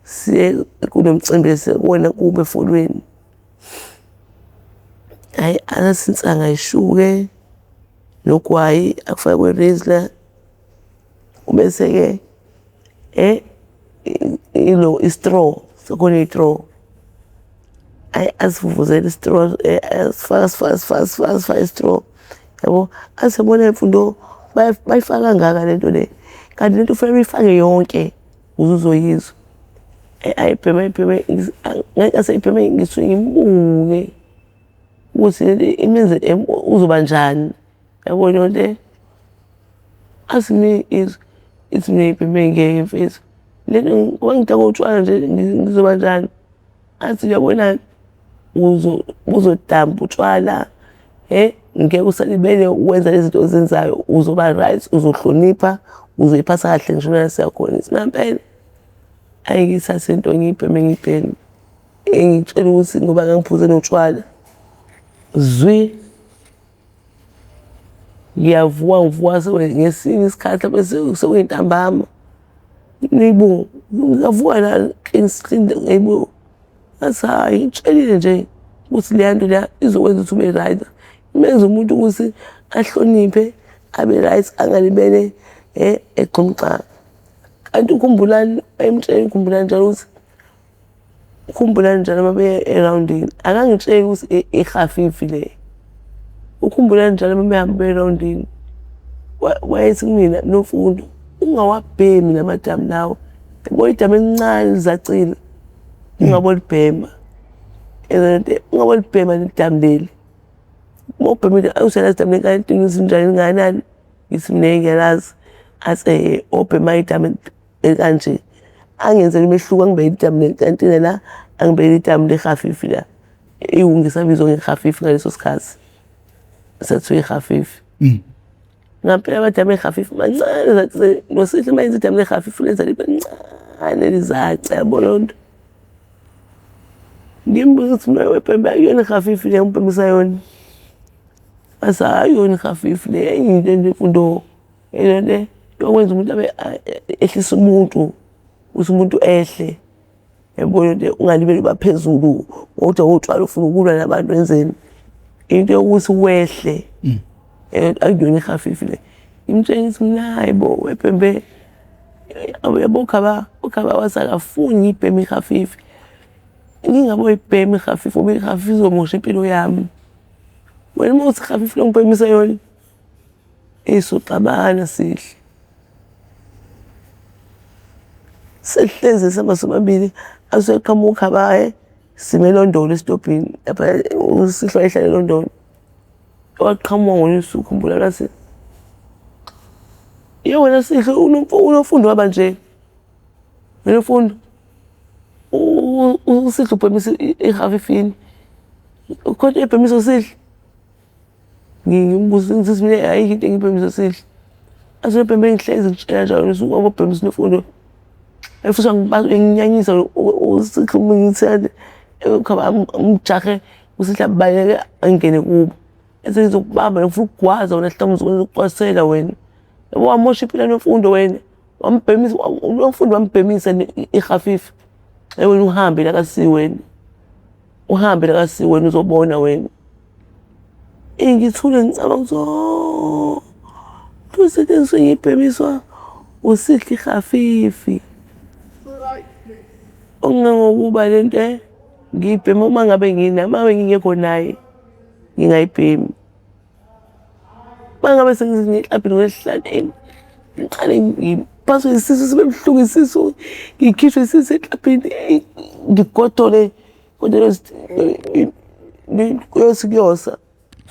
siye kulo mcimbi esikuwona kubo efolweni. Hhayi angathi insanga ayishuke nogwayi akufakwe i-rizla bese-ke ilo i-straw sekukhona i-straw. Hhayi asivuvuzele i-straw asifake asifake asifake asifake asifake i-straw yabo. Athi yabona mfundo bayifaka kangaka le nto le, kanti le nto kufanele uyifake yonke ukuze uzoyizwa. Ayibheme ayibheme ngase ayibheme ngisuke ngimbuke ukuthi lento imenze uzoba njani yabo leyo nto. Athi mina izwe ithi mina ngibheme ngeke mfethu le nto ngoba ngidakwa utshwala nje ngizoba njani. Athi uyabona buzodampa utshwala ngeke usalibele ukwenza lezi zinto ozenzayo uzoba right uzohlonipha uzoyiphatha kahle ngisho la siyakhona. Ngithi ngampela hhayi ngiyithathe into ngiyibheme ngiyibheme engitshela ukuthi ngoba ngangiphuze notshwala zwi. Ngiyavuka ngivuka ngesinye isikhathi mhlampe sekuyintambama. Hayibo ngiyavuka la hayibo. Ngathi hhayi ngikutshelile nje ukuthi leya nto leya izokwenza ukuthi ube right. Menza umuntu ukuthi ahloniphe, abe right, angalibele egxumgxama. Kanti uKhumbulani wayemtshela uKhumbulani njalo ukuthi uKhumbulani njalo uma beya erawundini akangitsheli ukuthi ihafifi le. UKhumbulani njalo uma behamba beya erawundini wayethi kumina Nomfundo ungawabhemi la madamu lawa. Yabo idamu elincane lizacile ungabolibhema. Ungabolibhema leli damu leli. Uma ubhemile uselazi idamu lenkantini ukuthi linjani lingakanani. Ngithi mina ngiyalazi. Athi obhema idamu ekanje angenzela umehluko angibekele idamu lenkantina la angibekele idamu lehafifi la iwungu isabizwa ngehafifi ngaleso sikhathi sathiwa ihafifi. Ngampela amadamu ehafifi mancane zathi nosihle uma yenza idamu lehafifi lenza libe ncane lizace yabo leyo nto. Ngimbuza ukuthi mina webhembe akuyona ihafifi le ngibhemisa yona. Athi hhayi yona ihafifi le enye into nje imfundo le yokwenza umuntu abe ehlise umuntu ukuthi umuntu ehle. Yabo nje ungalibeli uba phezulu kodwa utshwala ufuna ukulwa nabantu wenzeni. Into yokuthi wehle akuyona ihafifi le. Ngimtshela ngithi mina hhayi bo webhembe yabo ukhaba ukhaba wathi akafuni ngiyibheme ihafifi. Ngingaboyibhema ihafifi ngoba ihafifi izomosha impilo yami. Wena uma uthi ihafifi lo ngibhemisa yona isoxabana sihle. Sesihlezi sihamba sobabili aseqhamuka ukhabaye sime eLondolo esitobhini lapha uSihle wayehlala eLondolo. Waqhamuka ngolunye usuku khumbula wathi, ye wena Sihle uNomfundo waba nje. Wena Mfundo uSihle ubhemisa ihafifini. Khona ebhemisa uSihle. Ngimbuza ngithi mina ayikho into engiyibhemisa uSihle. Athi webhembe ngihlezi ngitshela njalo ukuthi ungabobhemisa uNomfundo. Futhi nginyanyisa uSihle uma ngithi ngijahe uSihle abaleke angene kubo. Ethi ngizokubamba ngifuna ukugwaza wena Hlomu ngizokugcwasela wena. Yabo wamosha impilo kaNomfundo wena. Wambhemisa uNomfundo wambhemisa ihafifi. Wena uhambe la kasi wena. Uhambe la kasi wena uzobona wena. Eyi ngithule ngicabanga ukuthi oh kusethi engisuke ngiyibhemiswa uSihle ihafifi. Okungangokuba le nto ngiyibhema uma ngabe nginaye, uma ngabe ngingekho naye ngingayibhemi. Uma ngabe sengizinye eklabhini ngolwesihlanu ngiqale ngiphathwe isisu sibe buhlungu isisu, ngikhishwe isisu eklabhini ngigodole kodwa kuyothi kuyosa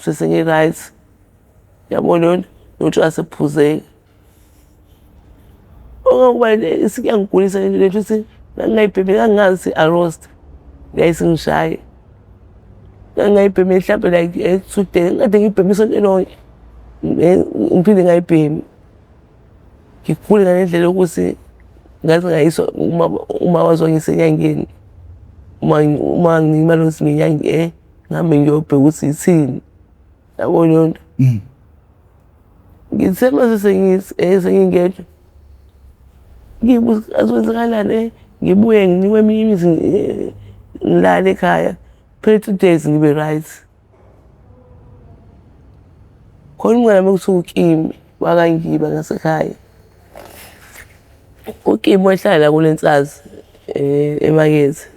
sengi-right. Yabo leyo nto notshwala sebuphuzeka. Okokuba isiyangigulisa lento le shuthi ngangingayibhemi ngangingazi ukuthi i-arosta yayisingishaya. Ngangingayibhemi hlampe like 2 days ngikade ngiyibhema isonto lonke ngiphinde ngingayibhemi. Ngigule ngale ndlela yokuthi ngaze ngayiswa uma waze wangiyisa enyangeni. Uma nginika imali yokuthi ngiye ngihambe ngiyobheka ukuthi ithini. Yabo leyo nto. Ngithe mase sengingedwa ngibuza kwenzakalani ngibuye nginikwe eminye imithi ngilale ekhaya kuphele 2 days ngibe right. Khona umngani wami ekuthiwa uKimi wakaNgiba ngasekhaya. UKimi wayehlala la kule nsazi emakethe.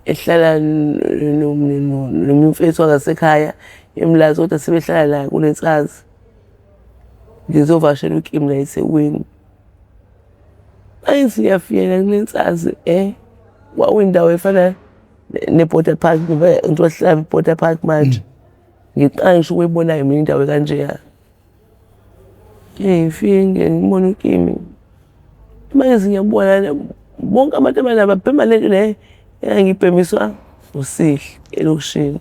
Ehlala nomunye umfethu wangasekhaya eMlazi kodwa sebehlala la kule nsazi. Ngizovakashela uKimi la eThekwini. Mangithi ngiyafika kule nsazi kwakuyindawo efana ne-Border Park njengoba sihlala e-Border Park manje. Ngiqala ngisho ukuyibona-ke mina indawo ekanjeya. Ngifike ngibone uKimi. Manje ngiyabona bonke abantu abala babhema lento le engangiyibhemiswa uSihle elokishini.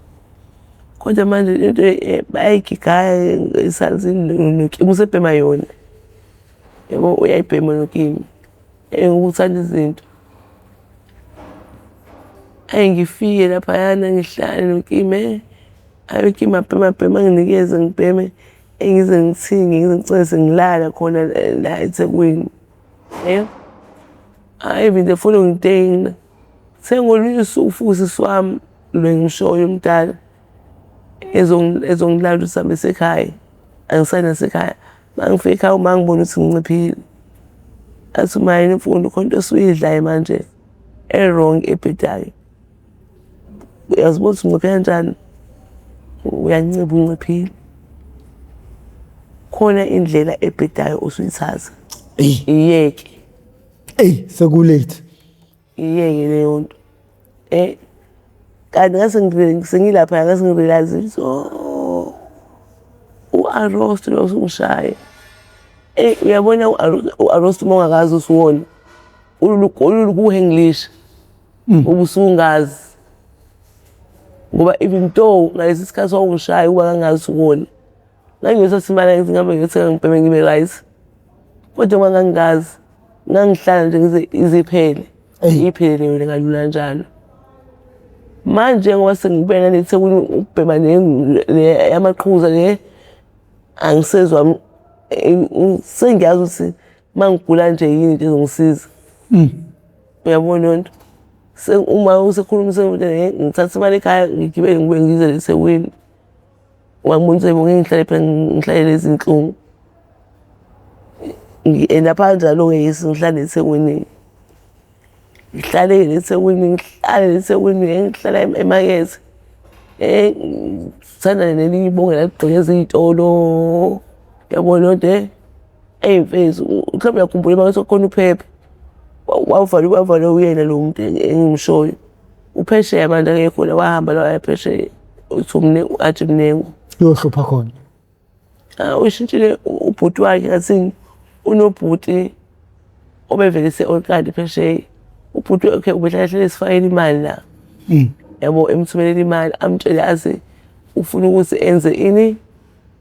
Kodwa manje lento bayayigigaya esazini noKimi usebhema yona. Yabo uyayibhema noKimi. Uthanda izinto. Hhayi ngifike laphayana ngihlale noKimi, hhayi uKimi abheme abheme anginikeze ngibheme ngize ngithinge ngize ngigcine sengilala khona la eThekwini. Hhayi even the following day kuthe ngolunye usuku futhi usisi wami lo engishoyo omdala. Ezongilanda ukuthi sihambe siye ekhaya. Angisayi nasekhaya. Uma ngifika ekhaya uma ngibona ukuthi nginciphile, athi uma yini Mfundo khona into osuyidlayo manje e-wrong ebhedayo. Uyazibona ukuthi unciphe kanjani? Uyancipha unciphile. Khona indlela ebhedayo osuyithatha. Iyeke. Eyi seku-late. Iyeke leyo nto. Kanti ngase sengilapha ngase ngi-realize ukuthi oh u-Arost lo usungishaya. Uyabona u-Arost uma ungakazi usuwona ulukuhengilisha ubusungazi. Ngoba even though ngalesi sikhathi wawungishaya uba ngangazi uwona. Ngangiyothatha imali ngithi ngihambe ngiyothenga ngibheme ngibe right. Kodwa uma ngangingazi ngangihlala nje ngize ize iphele. Iphele leyo kalula kanjalo. Manje ngoba sengibuya nale Thekwini ukubhema le yamaqhuza le angisezwa sengiyazi ukuthi uma ngigula nje yini into ezongisiza. Uyabona leyo nto? Uma usekhuluma ngithatha imali ekhaya ngigibele ngibuye ngize la eThekwini. Wangibona ukuthi ngeke ngihlale phela ngihlale lezi nhlungu. Ngi-end-up kanjalo-ke yes ngihlale eThekwini. Ngihlale eThekwini, ngihlale eThekwini, ngihlala emakethe. Ngithandane nelinye ibonge laligqekeza iy'tolo. Yabo leyo nto eyi mfethu mhlawumbe uyakhumbula emakethe kwakukhona uphepha. Wavalwa wavalwa uyena lo muntu engimshoyo. Uphesheya manje akekho la wahamba la waya phesheya uthi athi Mnengu. Uyohlupha khona. Ushintshile ubhuti wakhe ngathini unobhuti obevele ese-Orkad phesheya. Ubhuti wakhe ubehlala hlale esifakela imali la. Yabo emthumelela imali amtshele aze ufuna ukuthi enze ini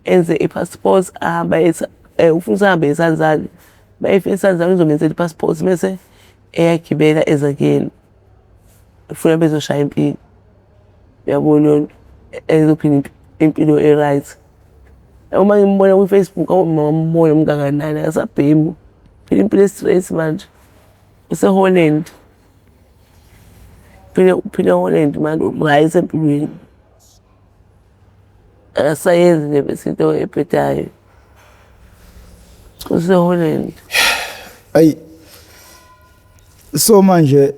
enze i-passport ahambe ufuna ukuthi ahambe eTanzania. Uma efika eTanzania uzomenzela i-passport mese eyagibela eza kuyena. Ufuna bezoshaya impilo. Uyabona leyo nto ezophila impilo e-right. Uma ngimbona kwi-Facebook awu ngambona umngakanani akasabhemi. Uphila impilo e-straight manje. Use-Holland. Uphila e-Holland manje u-right empilweni. Akasayenzi nje bese into ebhedayo. Use-Holland. Ayi so manje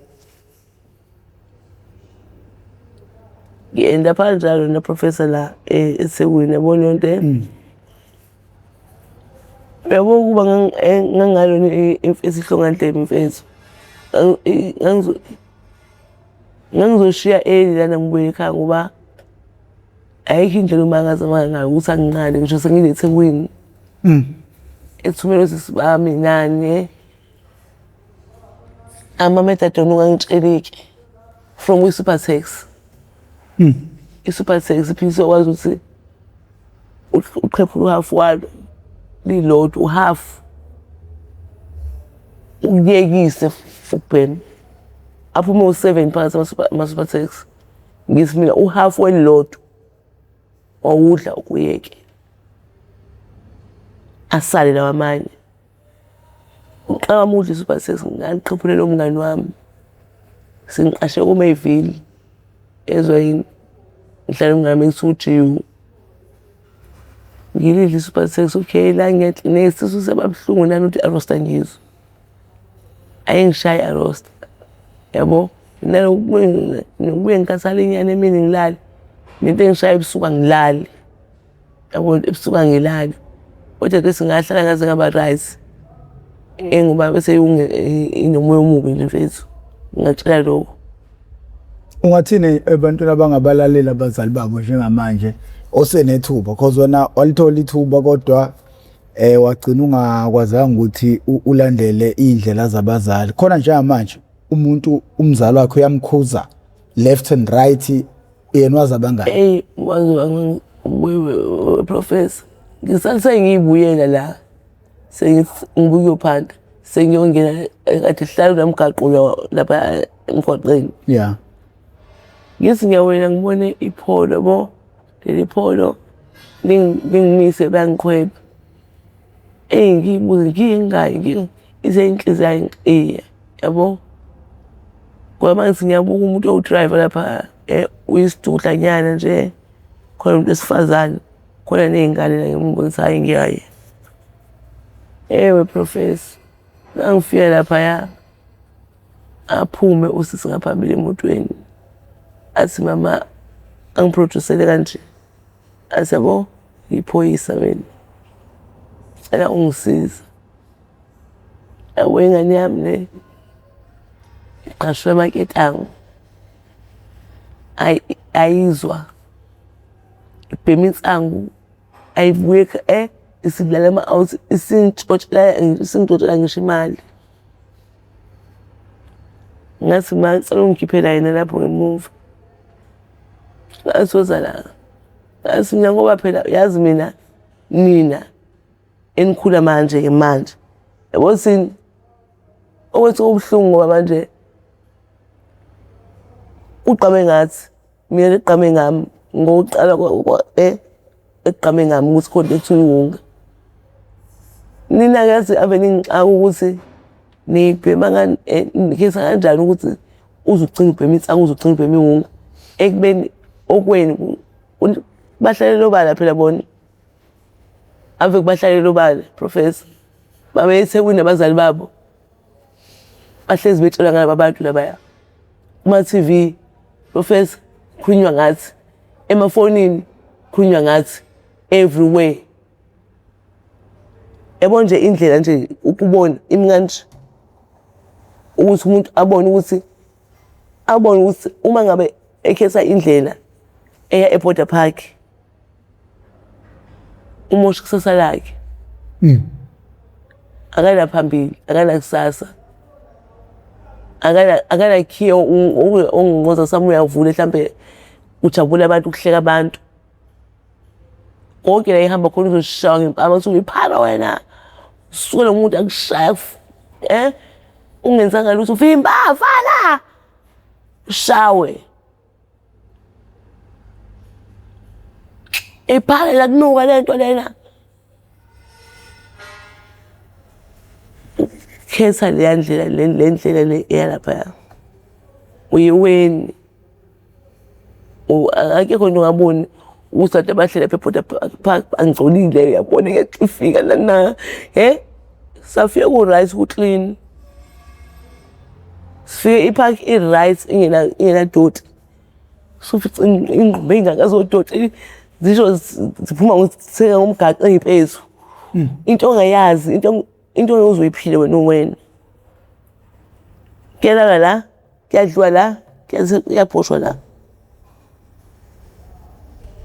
Ngi-end-up kanjalo na-professor la eThekwini yabo leyo nto. Uyabo ukuba ngangingalona isihlongandlebe mfethu. Ngangizoshiya early lana ngibuye ekhaya ngoba ayikho indlela uma ngazama ngayo ukuthi anginqande ngisho sengile eThekwini. Ethumela osisi bami nani ama-methadone ungangitsheliki from kwi-Supertax. I-Supertax iphilisi okwazi ukuthi uqhephule uhafu walo lilodwa uhafu ukuyekise ukubhema. Aphume u-seven phakathi ama-Supertax. Ngithi mina uhafu welilodwa wawudla ukuyeke. Asale lawa amanye. Ngiqala udla i-Supertax ngangiqhephulela umngani wami. Sengiqashe kuMayville ezwa yini ngihlala nomngani wami ekuthiwa uJiwu. Ngilidle i-Supertax okay la nesisu siyaba buhlungu nani ukuthi i-Arosta ngizwa. Ayingishayi i-Arosta yabo nokubuye ngikhathale inyana emini ngilale nento engishaya ebusuku angilali. Yabo ebusuku angilali. Kodwa ke singahlala ngaze ngaba right. Ngoba bese inomoya omubi nje mfethu. Ngingatshela lokho. Ungathini ebantwini abangabalaleli abazali babo njengamanje osenethuba cause wena walithola ithuba kodwa wagcina ungakwazanga ukuthi ulandele iy'ndlela zabazali. Khona njengamanje umuntu umzali wakhe uyamkhuza left and right yena wazi abangani. Eyi waze professor ngisale sengiyibuyela la sengithi ngibuye uyophanda sengiyongena kade sihlala kulo mgaqo lapha emgwaqeni. Yeah. Ngithi ngiyawela ngibone ipholo yabo leli pholo lingimise bayangikhweba. Eyi ngiyibuze ngiye ngingayi ize inhliziyo yangixiya yabo. Ngoba uma ngithi ngiyabuka umuntu owu-driver lapha uyisidudlanyana nje. Khona umuntu wesifazane, khona ney'ngane la ngemuva ngithi hhayi ngiyaya. Ewe Professor, mangifika laphaya aphume usisi ngaphambili emotweni athi mama angiphrodusele kanje. Athi yabo ngiyiphoyisa mina, cela ungisize. Yabo ingane yami le iqashwe amaketanga ayizwa ibhema insangu ayibuye eh isidlala ama-out isintshotshela isintshotshela ngisho imali. Ngathi ma ngicela ungikhiphela yena lapho ngemuva. Ngathi woza la. Ngathi mina ngoba phela yazi mina nina enikhula manje-ke manje yabo thini okwethu kubuhlungu ngoba manje ugqame ngathi mina ligqame ngami ngokuqala egqame ngami ukuthi khona ekuthiwa iwunga. Nina-ke yazi ave ningixaka ukuthi nibhema nikhetha kanjani ukuthi uze ugcine ubhema insangu uze ugcine ubhema iwunga ekubeni okwenu bahlalele obala phela bona. Ave kubahlalele obala Professor. Babe eThekwini nabazali babo bahlezi betshelwa ngalaba bantu labaya kuma-TV Professor khulunywa ngathi emafonini khulunywa ngathi everywhere. Yabo nje indlela nje ukubona imi kanje ukuthi umuntu abone ukuthi abone ukuthi uma ngabe ekhetha indlela eya eBorder Park umosha ikusasa lakhe. Akanaphambili, akanakusasa. Akanakhiye ongqongqoza sami uyavula hlampe kujabule abantu kuhleka abantu. Konke la ehamba khona uzoshawa ngempama kuthiwa uyiphara wena. Suke lo muntu akushaya eh ungenzanga lutho vimba vala ushawe. Iphara lakunuka lento lena. Khetha leya ndlela le ndlela le eya laphaya. Uyiweni. Akekho nje ongaboni ukuthi abantu abahleli lapha eBorder Park bangcolile uyabona ngiyacifika nana. He? Safika ku-right ku-clean. Sifike i-park i-right ingena ingenadoti. Sufica ingqumbe ey'ngaka zodoti zisho ziphuma ngozitheka ngomgaqo ey'mpethu. Into ongayazi into into ongeke uze uyiphile wena uwena. Kuyalala la, kuyadliwa la, kuyabhoshwa la.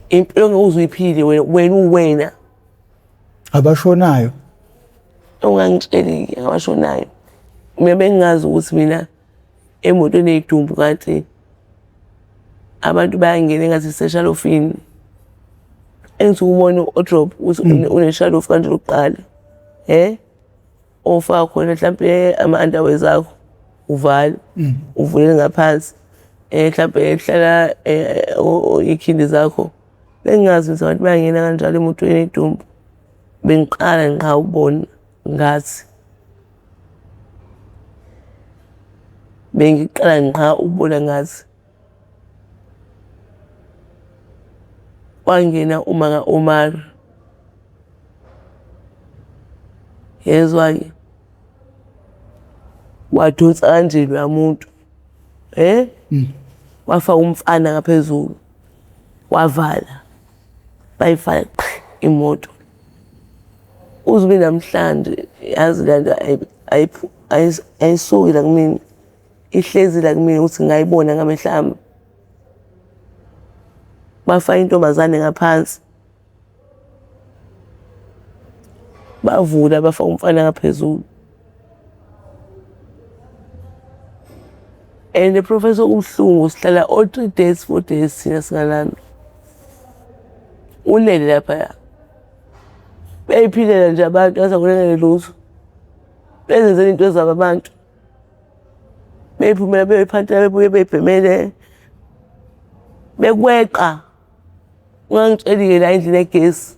Impilo ongeke uze uyiphile wena wena uwena. Abashonayo. Ungangitsheli-ke ngabashonayo. Mina bengingazi ukuthi mina emotweni ey'dumbu kanti abantu bayangena engathi iseshalofini. Engithi ukubona u-wardrobe ukuthi uneshalofu kanje lokuqala. Hhe? Ofaka khona hlampe ama-underwears akho uvale, uvulele ngaphansi. Hlampe kuhlala iy'khindi zakho. Bengingazi ukuthi abantu bayangena kanjalo emotweni ey'dumbu. Bengiqala ngqa ukubona ngathi. Bengiqala ngqa ukubona ngathi. Kwangena uma ka-Omar. Yezwa-ke, wadonsa kanje loya muntu, eh? Wafaka umfana ngaphezulu, wavala, bayivala qhi imoto. Uze ube namhlanje yazi le nto ayisuki la kumina, ihlezi la kumina ukuthi ngayibona ngamehlo ami. Bafaka intombazane ngaphansi. Bavula bafaka umfana ngaphezulu. And Professor kubuhlungu sihlala all 3 days 4 days thina singalali. Ulele laphaya. Beyiphilela nje abantu azakulengele lutho. Bezenzela into zabo abantu. Beyiphumela beyiphantela bebuye beyibhemele. Bekweqa. Ungangitsheli-ke la endlini egesi.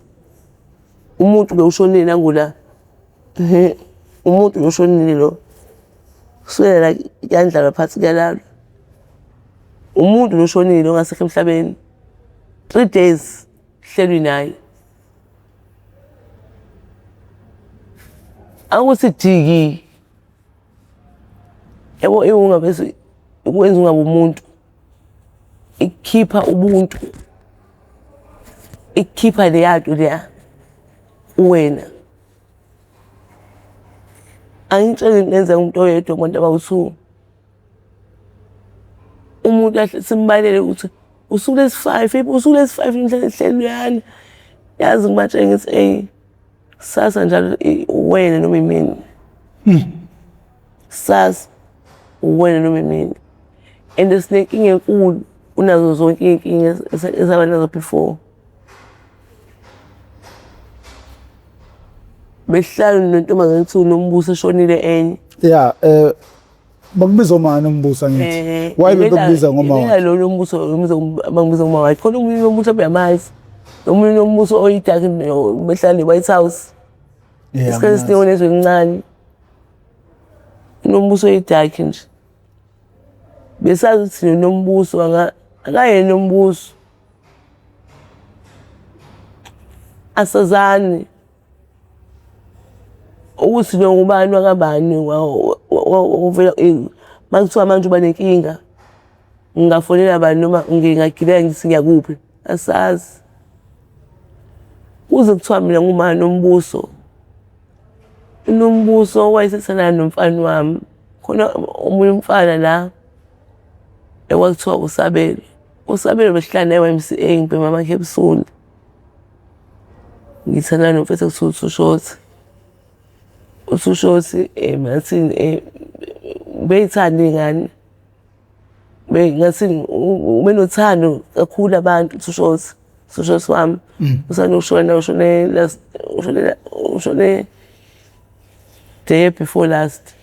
Umuntu lo ushonile nangu la. Umuntu lo ushonile lo. Kusukela la kuyandlalwa phansi kuyalalwa. Umuntu lo ushonile ongasekho emhlabeni. 3 days. Hlelwi naye. Akuthi diki. Yabo iwunga bese ikwenza ungabe umuntu. Ikukhipha ubuntu. Ikukhipha leya nto leya kuwena. Angitsheli into enzeka umuntu oyedwa kubantu abawu-two. Umuntu ahle simbalele ukuthi usuku lwesi-five, usuku lwesi-five ngihleli luyani. Yazi ngibatshele ngithi eyi kusasa njalo uwena noma imina. Kusasa uwena noma imina. And sinenkinga enkulu kunazo zonke iy'nkinga esaba nazo before. Besihlala nentombazane ekuthiwa uNombuso eshonile enye. Yeah, bakubiza omama Nombuso angithi. Why bebekubiza ngoma wakhe? Lo Nombuso ngibiza bangibiza ngoma wakhe. Khona omunye uNombuso obuyamazi. Omunye uNombuso oyidaki behlala e-White House. Isikhathi esiningi onezwe elincane. UNombuso oyidaki nje. Besazi ukuthi noNombuso akayena uNombuso. Asazani ukuthi lo ngubani wakabani uvela uma kuthiwa manje uba nenkinga ngingafonela bani noma ngingagibela ngithi ngiyakuphi asazi. Kuze kuthiwa mina ngumama Nombuso, uNombuso wayesethandana nomfana wami khona omunye umfana la ekwakuthiwa uSabelo. USabelo besihlala naye e-Y_M_C_A ngibhema amakhepsuli. Ngithandana nomfethu ekuthiwa uThushothi. UThushothi ngathini ubey'thanda iy'ngane. Ngathini ubenothando kakhulu abantu uThushothi, uThushothi wami. Usanda kushona ushone last ushone ushone the year before last.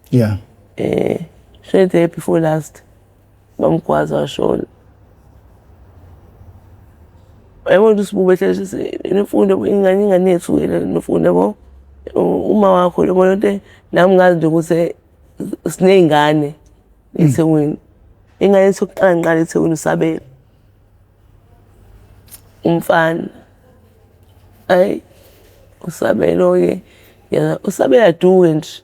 Yeah. Ushone the year before last. Bamgwaza washona. Yabona ukuthi uSibu behlezi nemfundo ingane ingane yethu nemfundo yabo. Uma wakho yabo lento nami ngazi nje ukuthi siney'ngane eThekwini. Ingane yethu yokuqala ngiqala eThekwini uSabelo. Umfana. Hhayi uSabelo-ke yena uSabelo aduke nje.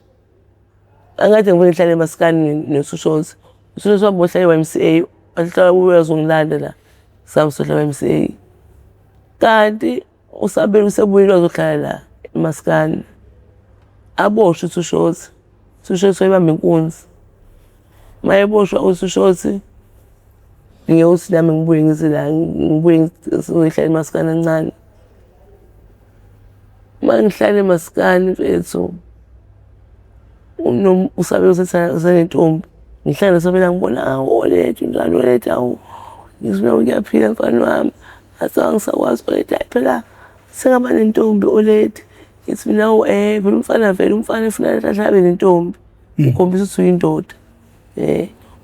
Angikade ngivele ngihlale emaskani noThushothi. UThushothi wami uhlala e-Y_M_C_A, wahlala ubuye wazongilanda la, sihamba sohlala e-Y_M_C_A. Kanti uSabelo usebuyile wazohlala la emaskani. Aboshwe uThushothi, uThushothi wayebamba inkunzi. Uma eboshwa uThushothi, ngiyewuthi nami ngibuye ngize la ngibuye ngizohlala emaskani kancane. Uma ngihlala emaskani mfethu, uSabelo usenentombi. Ngihlala noSabelo ngibona hawu Oledi unjani Oledi hawu ngithi mina ngiyaphila mfana wami. Athi angisakwazi Oledi hhayi phela sengaba nentombi Oledi. Ngithi mina hawu vele umfana vele umfana ufuna ahlale abe nentombi. Ukhombisa ukuthi uyindoda.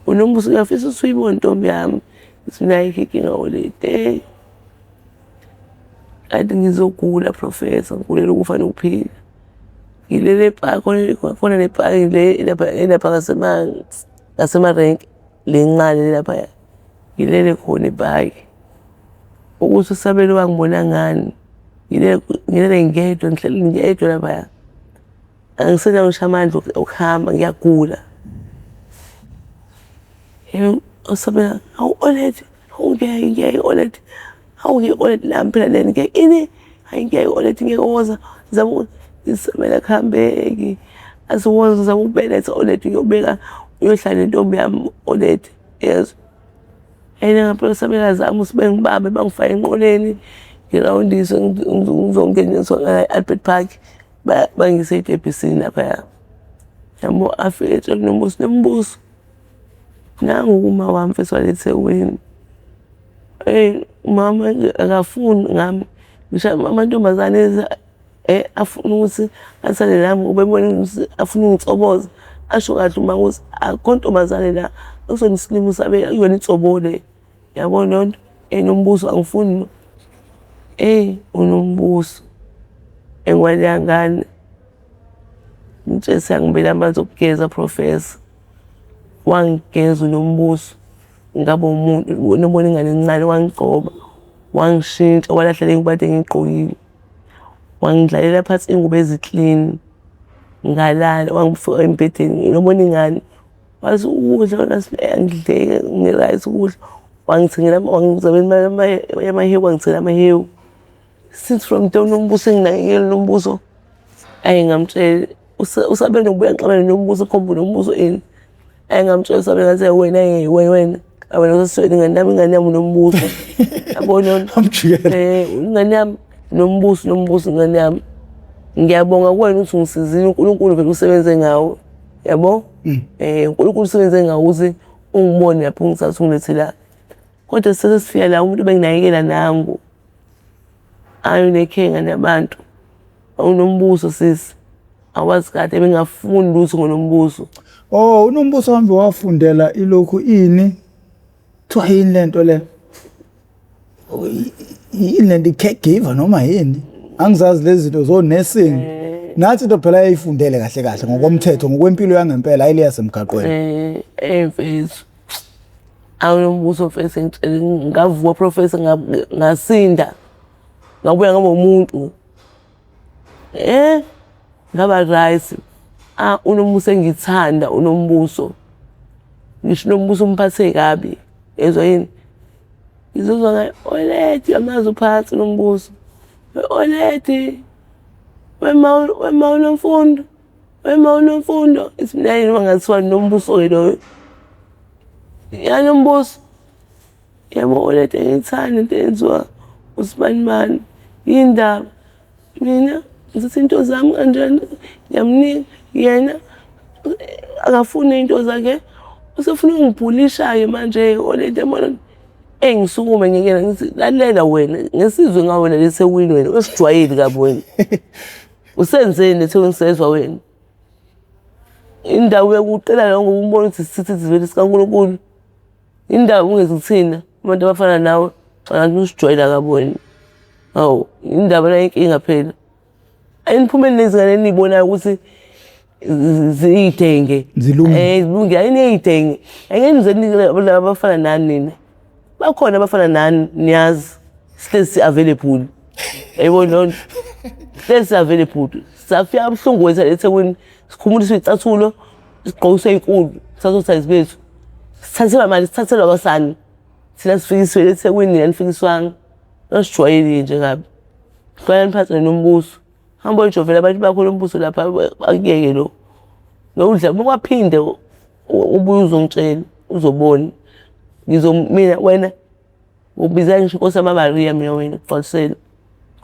Unombuso uyafisa ukuthi uyibone intombi yami. Ngithi mina ayikho inkinga Oledi. Kanti ngizogula Professor, ngigulela ukufa nokuphila. Ngilele epaki, khona nepaki le elapha elapha ngasemarenki le ncane le laphaya. Ngilele khona epaki. Ukuthi uSabelo wangibona ngani, ngilele ngedwa, ngihleli ngedwa laphaya. Angisenawo ngisho amandla okuhamba ngiyagula. USabelo, hawu Oledi, hawu ngeke ngeke Oledi. Hawu ngi-oledi lami phela leli ngeke ini, hhayi ngeke oledi ngeke woza zama ngisemele akuhambeki. Athi woza ngizama ukubeletha oledi ngiyobeka uyohlala nentombi yami oledi yezwa. And ngampela uSabelo zami ukuthi bengibambe bangifake enqoleni ngirawundiswe ngizongeniswa e-Albert Park bangise etebhisini laphaya. Yabo afike etshela uNombuso, Nombuso nangu uma wami mfethu wala eThekwini. Eyi umama akafuni ngami ngisho amantombazane eza afuna ukuthi asale nami ngoba ebona ukuthi afuna ungitsoboza. Asho kahle uma ukuthi akukho ntombazane la akusona isilima uSabelo akuyona insobo le. Yabo leyo nto? Eyi Nombuso angifuni, eyi uNombuso engwaleya ngane. Ngitshela ngibele amanzi okugeza Professor. Wangigeza uNombuso ngaba umuntu nobona ingane encane wangigcoba. Wangishintsha walahla le ngubo kade ngiyigqokile. Wangidlalela phansi iy'ngubo ezi-clean. Ngalala wangifaka embhedeni ngiyobona ingane. Wathi ukudla angidleki ngi-right ukudla. Wangithengela wangizamela imali yamahewu wangithengela amahewu. Since from day uNombuso enginakekela uNombuso, ayi ngamtshela uSabelo ubuye angixabane noMbuso ekhomba uNombuso ini. Ayi ngamtshela uSabelo ngathi wena wena wena usaswele ingane yami ingane yami uNombuso. Yabona Amjikela. Ingane yami Nombuso Nombuso ingane yami. Ngiyabonga kuwena ukuthi ungisizile uNkulunkulu vele usebenze ngawe. Yabo? UNkulunkulu usebenze ngawe ukuthi ungibone lapho ungithathe ungilethe la. Kodwa sesifika la umuntu obenginakekela nangu. Ayi unekhenga nabantu. Unombuso sisi. Awazi kade bengafuni lutho ngonombuso. Oh, uNombuso hambe wafundela ilokhu ini? Kuthiwa yini lento le? Yini lento i-caregiver noma yini? Angizazi lezi zinto zo nursing. Nathi into phela yayifundele kahle kahle ngokomthetho ngokwempilo yangempela ayile yasemgaqweni. Mfethu. Awunombuso mfethu ngitshela ngavuka professor ngasinda. Ngabuya ngaba umuntu. Ngaba right. Ah unombuso engithanda unombuso. Ngisho unombuso umphathe kabi. Yezwa yini? Ngizozwa ngaye oledi amazi uphansi unombuso. Oledi wema wema unomfundo. Wema unomfundo. Ithi mina yini uma ngathiwa nombuso-ke loyo. Ya nombuso. Yebo oledi angiyithandi into eyenziwa usibanibani. Yini ndaba? Mina ngithatha into zami kanjena ngiyamnika yena akafuni iy'nto zakhe usefuna ukungibhulisha-ke manje oledi yabona. Eyi ngisukume ngiyekela ngithi lalela wena ngesizwe ngawe wena leThekwini wena usijwayeli kabi wena. Usenzeni eThekwini sezwa wena. Indawo yokuqela la ngoba umbona ukuthi isithithithi vele sikaNkulunkulu. Indawo ungezi kuthina abantu abafana nawe ngathi usijwayela kabi wena. Hawu indaba la inkinga phela. Ayiniphumeli nezingane eniyibonayo ukuthi ziyidenge. Zilungile. Zilungile ayineyidenge. Angeke nize ninike laba abafana nani nina. Bakhona abafana nani niyazi. Sihlezi si-available. Yayibona leyo nto. Sihlezi si-available. Safika kabuhlungu wethu eThekwini sikhumuliswe iy'cathulo sigqokiswe iy'nkulu sithathe osayizi bethu. Sithathelwa mali sithathelwa kwasani. Thina sifikisiwe eThekwini nina anifikiswanga. Nasijwayelile nje kabi. Hlukana phansi nombuso. Hamba oyojovela abantu bakho lombuso lapha akuyeke lo. Nokudla uma kwaphinde ubuye uzongitshela uzobona. Ngizomina wena ubiza ngisho inkosi yamaMariya mina wena kugcwalisela.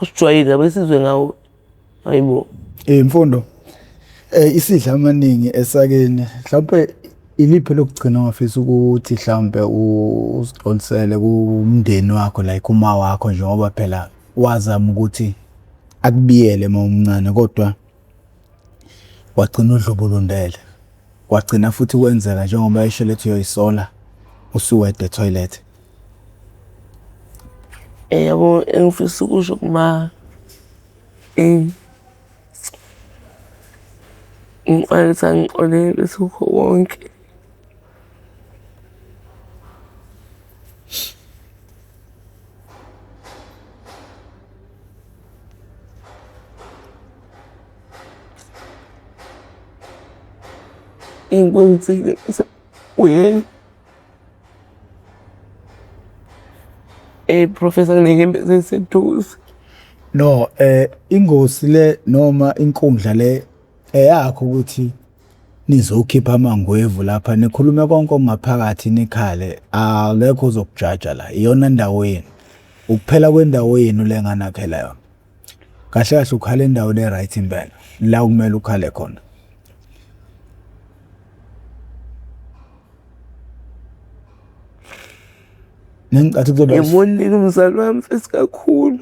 Usijwayele kabi esizwe ngawo. Hayibo. Imfundo isidla amaningi esakeni mhlawumpe iliphi lokugcina ongafisa ukuthi mhlawumpe uzixolisele kumndeni wakho like uma wakho njengoba phela wazama ukuthi akubiyele uma umncane kodwa wagcina udlubulundele. Kwagcina futhi kwenzeka njengoba eshilo ethi uyoyisola usuwedwa ethoyilethe. Yabo engifisa ukusho kuma ngicela ukuthi angixolele kukho konke. Engikwenzile uyena. Professor nginenyembezi eziseduze. No, ingosi le noma inkundla le eyakho ukuthi nizokhipha amangwevu lapha nikhulume konke okungaphakathi nikhale akekho ozokujaja la iyona ndawo yenu ukuphela kwendawo yenu le enganakhela yona. Kahle kahle ukhala endaweni e-right impela la okumele ukhale khona. Nengicathi kuzoba Ngimonile umzali wami mfethu kakhulu.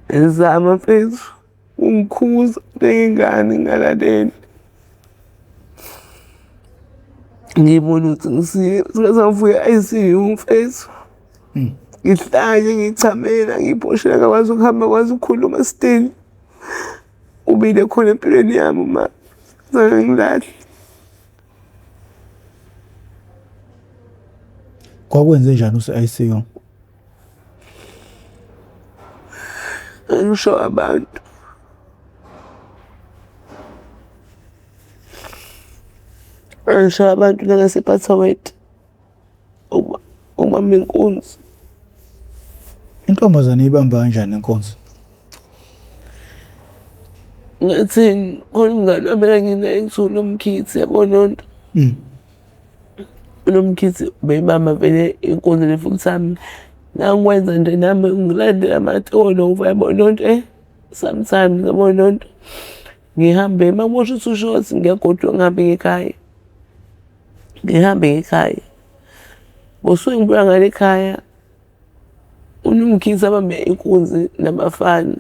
Ezama mfethu ungikhuza njengengane ngingalaleli. Ngibona ukuthi ngisiye I-C_U mfethu. Ngihlanye ngichamela ngiphoshela ngakwazi ukuhamba ngakwazi ukukhuluma still. Ubile khona empilweni yami uma zange ngilahle. Kwakwenze njani use-I_C_U? Ngisho abantu. Ngisho abantu nangasephathaweti ukubamba inkunzi. Intombazane ibamba kanjani inkunzi? Ngathini khona umngani wami enganginaye kuthiwa uNomkhithi yabo lonto. UNomkhithi ubeyibamba vele inkunzi le full time. Ngangikwenza nje nami ngilandela amatolo yabo lonto sometimes yabo lonto. Ngihambe uma kuboshwa u-two shots ngiyagoduka ngihambe ngiye ekhaya. Ngihambe ngiye ekhaya. Ngosuku engibuya ngalo ekhaya, uNomkhithi abambe inkunzi nabafana.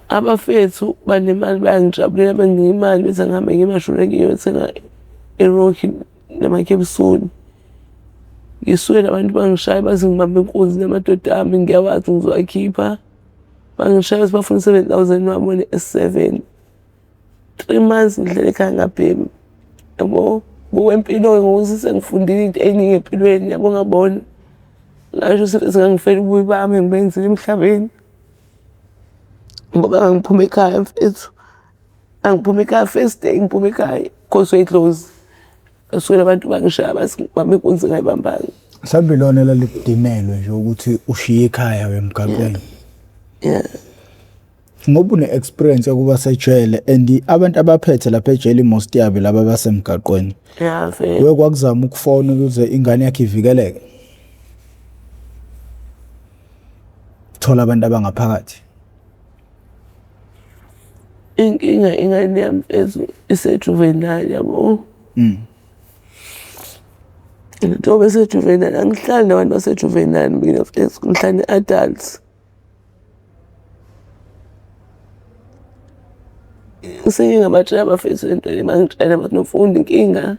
Abafethu banemali bayangijabulela banginika imali bethi angihambe ngiye eMashureni ngiyothenga irokhi namakhephusuli. Ngisuke labantu bangishaye baze ngibambe inkunzi namadoda ami ngiyawazi ngizowakhipha. Bangishaya bathi bafuna u-seven thousand wabo ne-S seven. 3 months ngihlele ekhaya ngingabhemi, yabo. Ngokwempilo-ke ngokuthi sengifundile iy'nto ey'ningi empilweni yabo ngabona. Ngasho ukuthi sengangifela ububi bami engibenzile emhlabeni. Ngoba ngangiphuma ekhaya mfethu, ngangiphuma ekhaya first day ngiphuma ekhaya khoswe idlozi. Basuke abantu bangishaya bathi ngibambe inkunzi ngayibambanga. Mhlawumbe ilona elalikudinelwe nje ukuthi ushiye ekhaya uya emgaqweni. Yeah. Ngoba une-experience yokuba sejele and abantu abaphethe lapha ejele most yabo laba abasemgaqweni. Yeah, vele. Uye kwakuzama ukufona ukuze ingane yakhe ivikeleke. Thola abantu abangaphakathi. Inkinga ingane yami mfethu ise-juvenile yabo. Njengoba ese-juvenile angihlali nabantu base-juvenile mina mfethu ngihlala ne-adults. Sengike ngabatshela abafethu lento le bangitshela bathi Nomfundo inkinga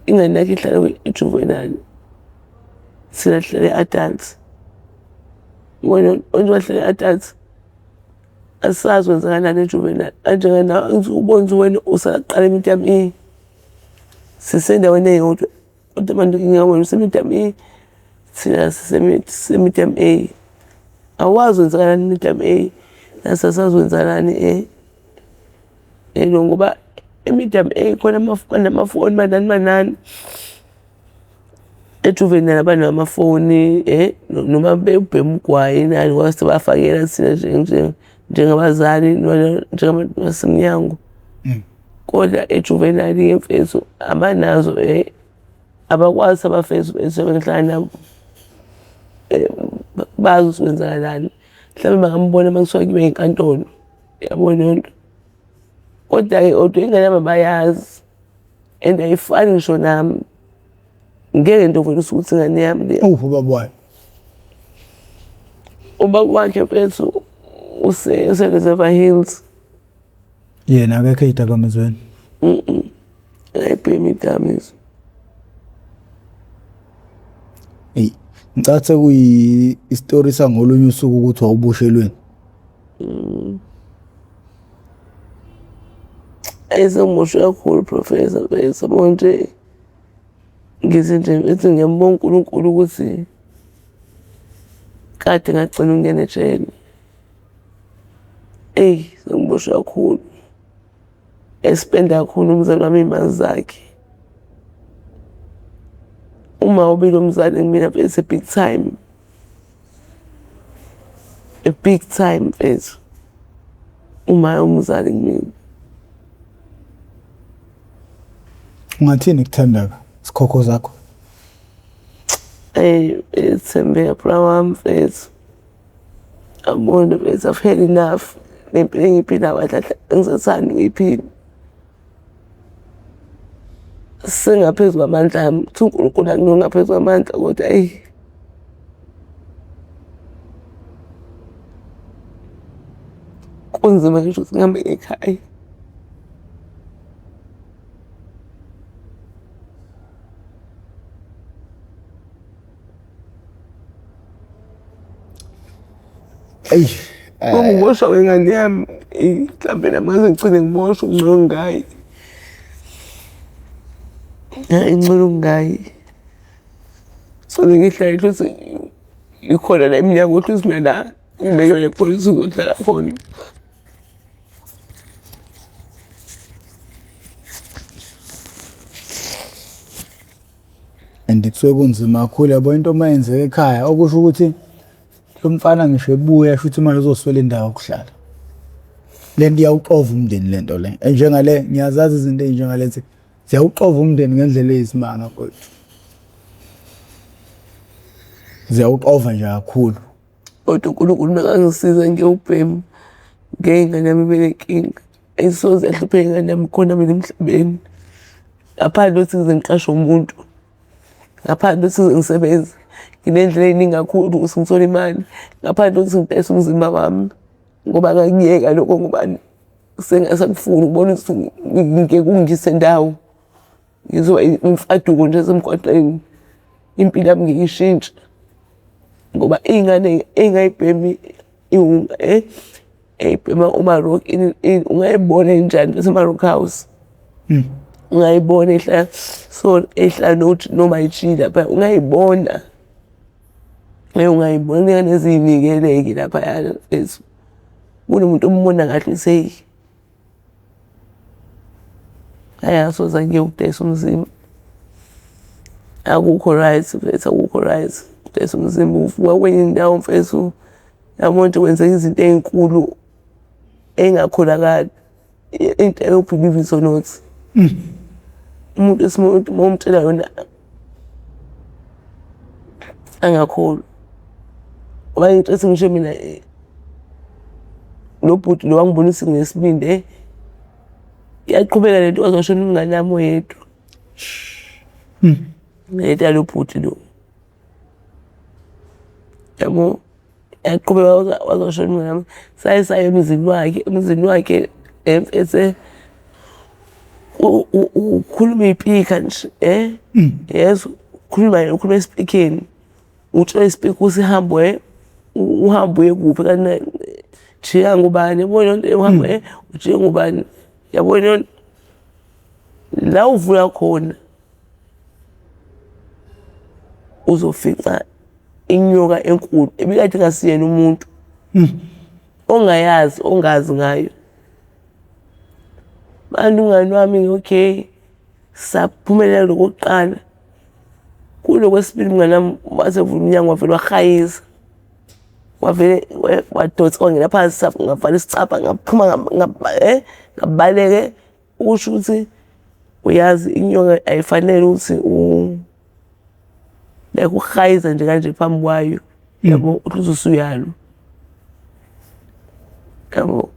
ingane yakho ihlala e-juvenile thina sihlala e-adults. Wena wena wahlala e-adults asazi kwenzakalani e-juvenile kanjenganawe angithi ubone ukuthi wena usaqala i-medium E sisendaweni eyodwa kodwa manje inkinga wena use-medium E thina sise-medium A. Awazi kwenzakalani e-medium A nathi asazi kwenzakalani elo ngoba e-medium A khona banamafoni banani banani. E-juvenile abanawo amafoni noma bewubhema ugwayi nani ngoba sibafakela thina njengabazali njengabantu basemnyango. Kodwa e-juvenile-ke mfethu abanazo abakwazi abafethu bethu engihlala nabo bazi ukuthi kwenzakalani. Mhlawumbe bangambona uma kuthiwa kuyiwe enkantolo, yabo leyo nto. Kodwa-ke kodwa ingane yami abayazi and ayifani ngisho nami. Ngeke nje uvele usuke uthi ingane yami le. Uphi ubaba wayo? Ubaba wakhe mfethu use-Reservoir Hills. Yena akekho ey'dakamizweni? Akayibhemi iy'dakamizwa. Eyi, ngicabanga sekuyi isitori sangolunye usuku ukuthi wawuboshelweni. Eyi sengiboshwe kakhulu Professor mfethu yabo nje ngithi nje ngithi ngiyambonga uNkulunkulu ukuthi kade ngagcina ukungena ejele. Eyi sengiboshwe kakhulu. Espenda kakhulu umzali wami iy'mali zakhe. Uma ubile umzali kumina mfethu big time. A big time mfethu. Uma umzali kumina. Ungathini kuThandeka isikhokho zakho? Eyi Thembeka bra wami mfethu. Angiboni mfethu I've had enough. Lempilo engiyiphilayo kahle kahle angisathandi ukuyiphila. Sengaphezu kwamandla ami, kuthiwa uNkulunkulu akunike ngaphezu kwamandla kodwa eyi. Kunzima ngisho ukuthi ngihambe ngiye ekhaya. Eyi, Ukuboshwa kwengane yami mhlampe nami ngaze ngigcine ngiboshwa ngcono ngingayi. Hhayi ngcono ngingayi. Ngcono ngihlale kushuthi Ikhona la emnyango uthi mina la ngibeke le pholisi uzohlala khona. And kusuke kunzima kakhulu yabo into uma yenzeka ekhaya okusho ukuthi lo mfana ngisho ebuya shuthi manje uzoswela indawo yokuhlala. Le nto iyawuxova umndeni le nto le. Enjengale ngiyazazi izinto ey'njengalezi ziyawuxova umndeni ngendlela eyisimanga mfowethu. Ziyawuxova nje kakhulu. Kodwa uNkulunkulu makangisiza ngiyowubhema ngeke ingane yami ibe nenkinga. Ayisoze yahlupheka ingane yami khona mina emhlabeni. Ngaphandle kokuthi ngize ngiqashe umuntu, ngaphandle kokuthi ngize ngisebenze. Nginey'ndlela ey'ningi kakhulu ukuthi ngithole imali, ngaphandle kokuthi ngidayise umzimba wami ngoba ngakuyeka lokho ngoba sengingasakufuni ngibona ukuthi ngeke kungise ndawo. Ngizoba imfaduko nje esemgwaqeni, impilo yami ngeke ishintshe ngoba iy'ngane ey'ngayibhemi ey'bhema uma-rock ini ini ungayibona enjani nasema-rock house. Ungayibona ehlala so ehlala noma-G lapha ungayibona. Ungayibona iy'ngane eziy'nikele-ke laphayana mfethu. Kunomuntu ombona kahle ukuthi hheyi hhayi angisoze ngiyeke ukudayisa umzimba. Akukho right mfethu, akukho right ukudayisa umzimba. Uvuka kwenye indawo mfethu, yabo nje kwenzeka izinto ey'nkulu ey'ngakholakali. Into eyo-believe it or not. Umuntu uma umtshela yona angakholwa. Ngoba into ethi ngisho mina lo bhuti lo wangibona ukuthi nginesibindi eyi iyaqhubeka le nto kwaze kwashona umngane wami oyedwa. Ngento yalo bhuti lo. Yabo yaqhubeka waze washona umngane wami. Saye saya emzini wakhe, emzini wakhe mfethu ukhuluma iy'pikha nje yezwa ukhuluma ukhuluma esipikeni. Utshela isipikha ukuthi hamba uhambe uye kuphi kanti jika ngubani yabo leyo nto uhambe ujike ngubani yabo leyo nto. La uvula khona uzofica inyoka enkulu ebikade ingasiyena umuntu ongayazi ongazi ngayo. Manje umngani wami okay saphumelela lokhu kokuqala. Kulo kwesibili umngani wami wase evula umnyango wavele wahayiza. Wavele wadonsa wangena phansi ngavala isicabha ngaphuma ngabaleka. Okusho ukuthi uyazi inyoka ayifanele ukuthi like ukuhayiza nje kanje phambi kwayo yabo uthi usuyalwa. Yabo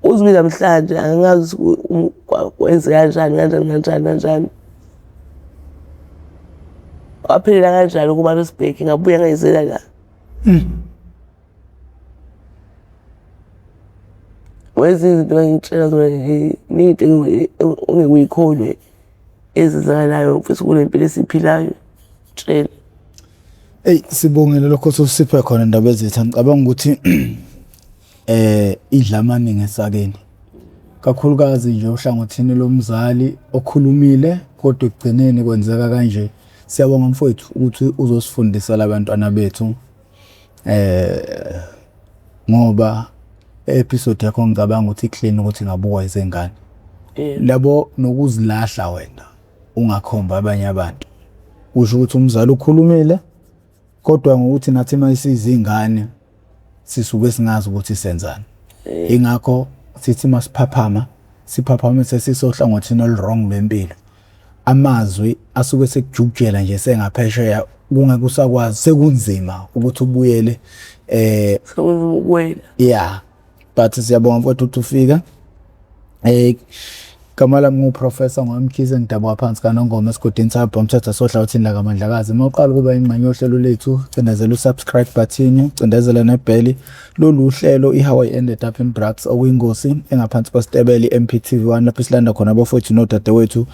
uze namhlanje angazi ukuthi kwenzeka kanjani kanjani kanjani kanjani. Waphelela kanjalo kuMaritzburg ngabuya ngayizela la. Kwezinye izinto engangitshela zona iningi into ongeke uyikholwe ezenzakalayo mfethu kule mpilo esiyiphilayo tshela. Eyi sibongile lokho osiphe khona Ndabezitha ngicabanga ukuthi idla amaningi esakeni. Kakhulukazi nje ohlangothini lomzali okhulumile kodwa ekugcineni kwenzeka kanje. Siyabonga mfowethu ukuthi uzosifundisa labantwana bethu ngoba episode yakho ngicabanga ukuthi clean ukuthi ingabukwa izingane. Labo nokuzilahla wena ungakhomba abanye abantu. Kusho ukuthi umzali ukhulumile kodwa ngokuthi nathi mayisizingane sisuke singazi ukuthi senzani. Ingakho sithi masiphaphama siphaphame sesisohlangothini olu-wrong lwempilo. Amazwi asuke sekujukujela nje sengaphesheya kungeke usakwazi sekunzima ukuthi ubuyele Sekuwena. Yeah but siyabonga mfowethu ukuthi ufika. Igama lami ngu-Professor Ngwamkhize ngidabuka phansi kaNongoma esigodini sakwaBhomthatha sohlangothini lakaMandlakazi. Uma uqala ukuba ingxenye yohlelo lethu cindezela u-subscribe button, cindezela nebheli. Lolu hlelo i-How I Ended Up in Drugs okuyingosi engaphansi kwesitebele i-MPTV1 lapho esilanda khona abafowethu nodadewethu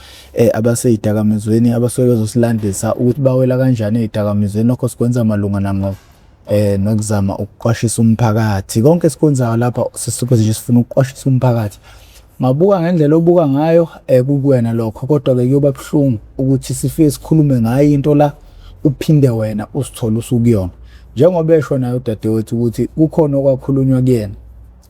abasey'dakamizweni abasuke bezosilandisa ukuthi bawela kanjani ey'dakamizweni. Lokho sikwenza malunga nangqo nokuzama ukuqwashisa umphakathi. Konke esikwenzayo lapha sisuke nje sifuna ukuqwashisa umphakathi. Ungabuka ngendlela obuka ngayo kukuwena lokho kodwa-ke kuyoba buhlungu ukuthi sifike sikhulume ngayo into la uphinde wena uzithole usukuyona. Njengoba esho naye udadewethu ukuthi kukhona okwakhulunywa kuyena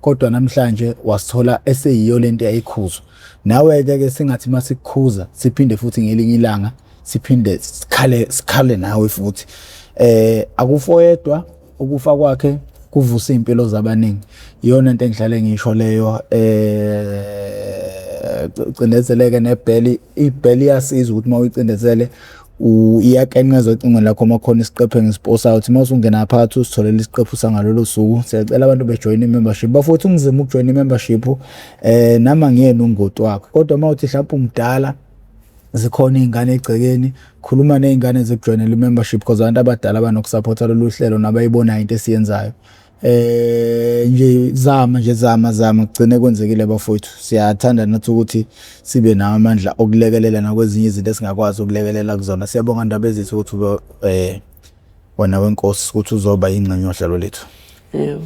kodwa namhlanje wasithola eseyiyo lento eyayikhuzwa. Nawe-ke ke singathi masikukhuza siphinde futhi ngelinye ilanga siphinde sikhale sikhale nawe futhi. Akufoyedwa ukufa kwakhe kuvusa iy'mpilo zabaningi. Iyona into engihlale ngisho leyo cindezeleke nebheli, ibheli iyasiza ukuthi uma uyicindezele iyakenqeza ocingweni lakho uma khona isiqephu engisiposayo uthi uma usungena phakathi usitholele isiqephu sangalolo suku. Siyacela abantu bejoyine i-membership. Bafowethu kunzima ukujoyina i-membership nami angiyena ungoti wakho kodwa uma uthi mhlawumpe umdala zikhona iy'ngane egcekeni, khuluma ney'ngane zikujoyinele i-membership because abantu abadala banokusaphotha lolu hlelo nabayibonayo into esiyenzayo. Nje zama nje zama zama kugcine kwenzekile bafowethu. Siyathanda nathi ukuthi sibe nawo amandla okulekelela nakwezinye izinto esingakwazi ukulekelela kuzona. Siyabonga Ndabezitha ukuthi ube wena wenkosi ukuthi uzoba yingxenye yohlelo lethu. Yebo.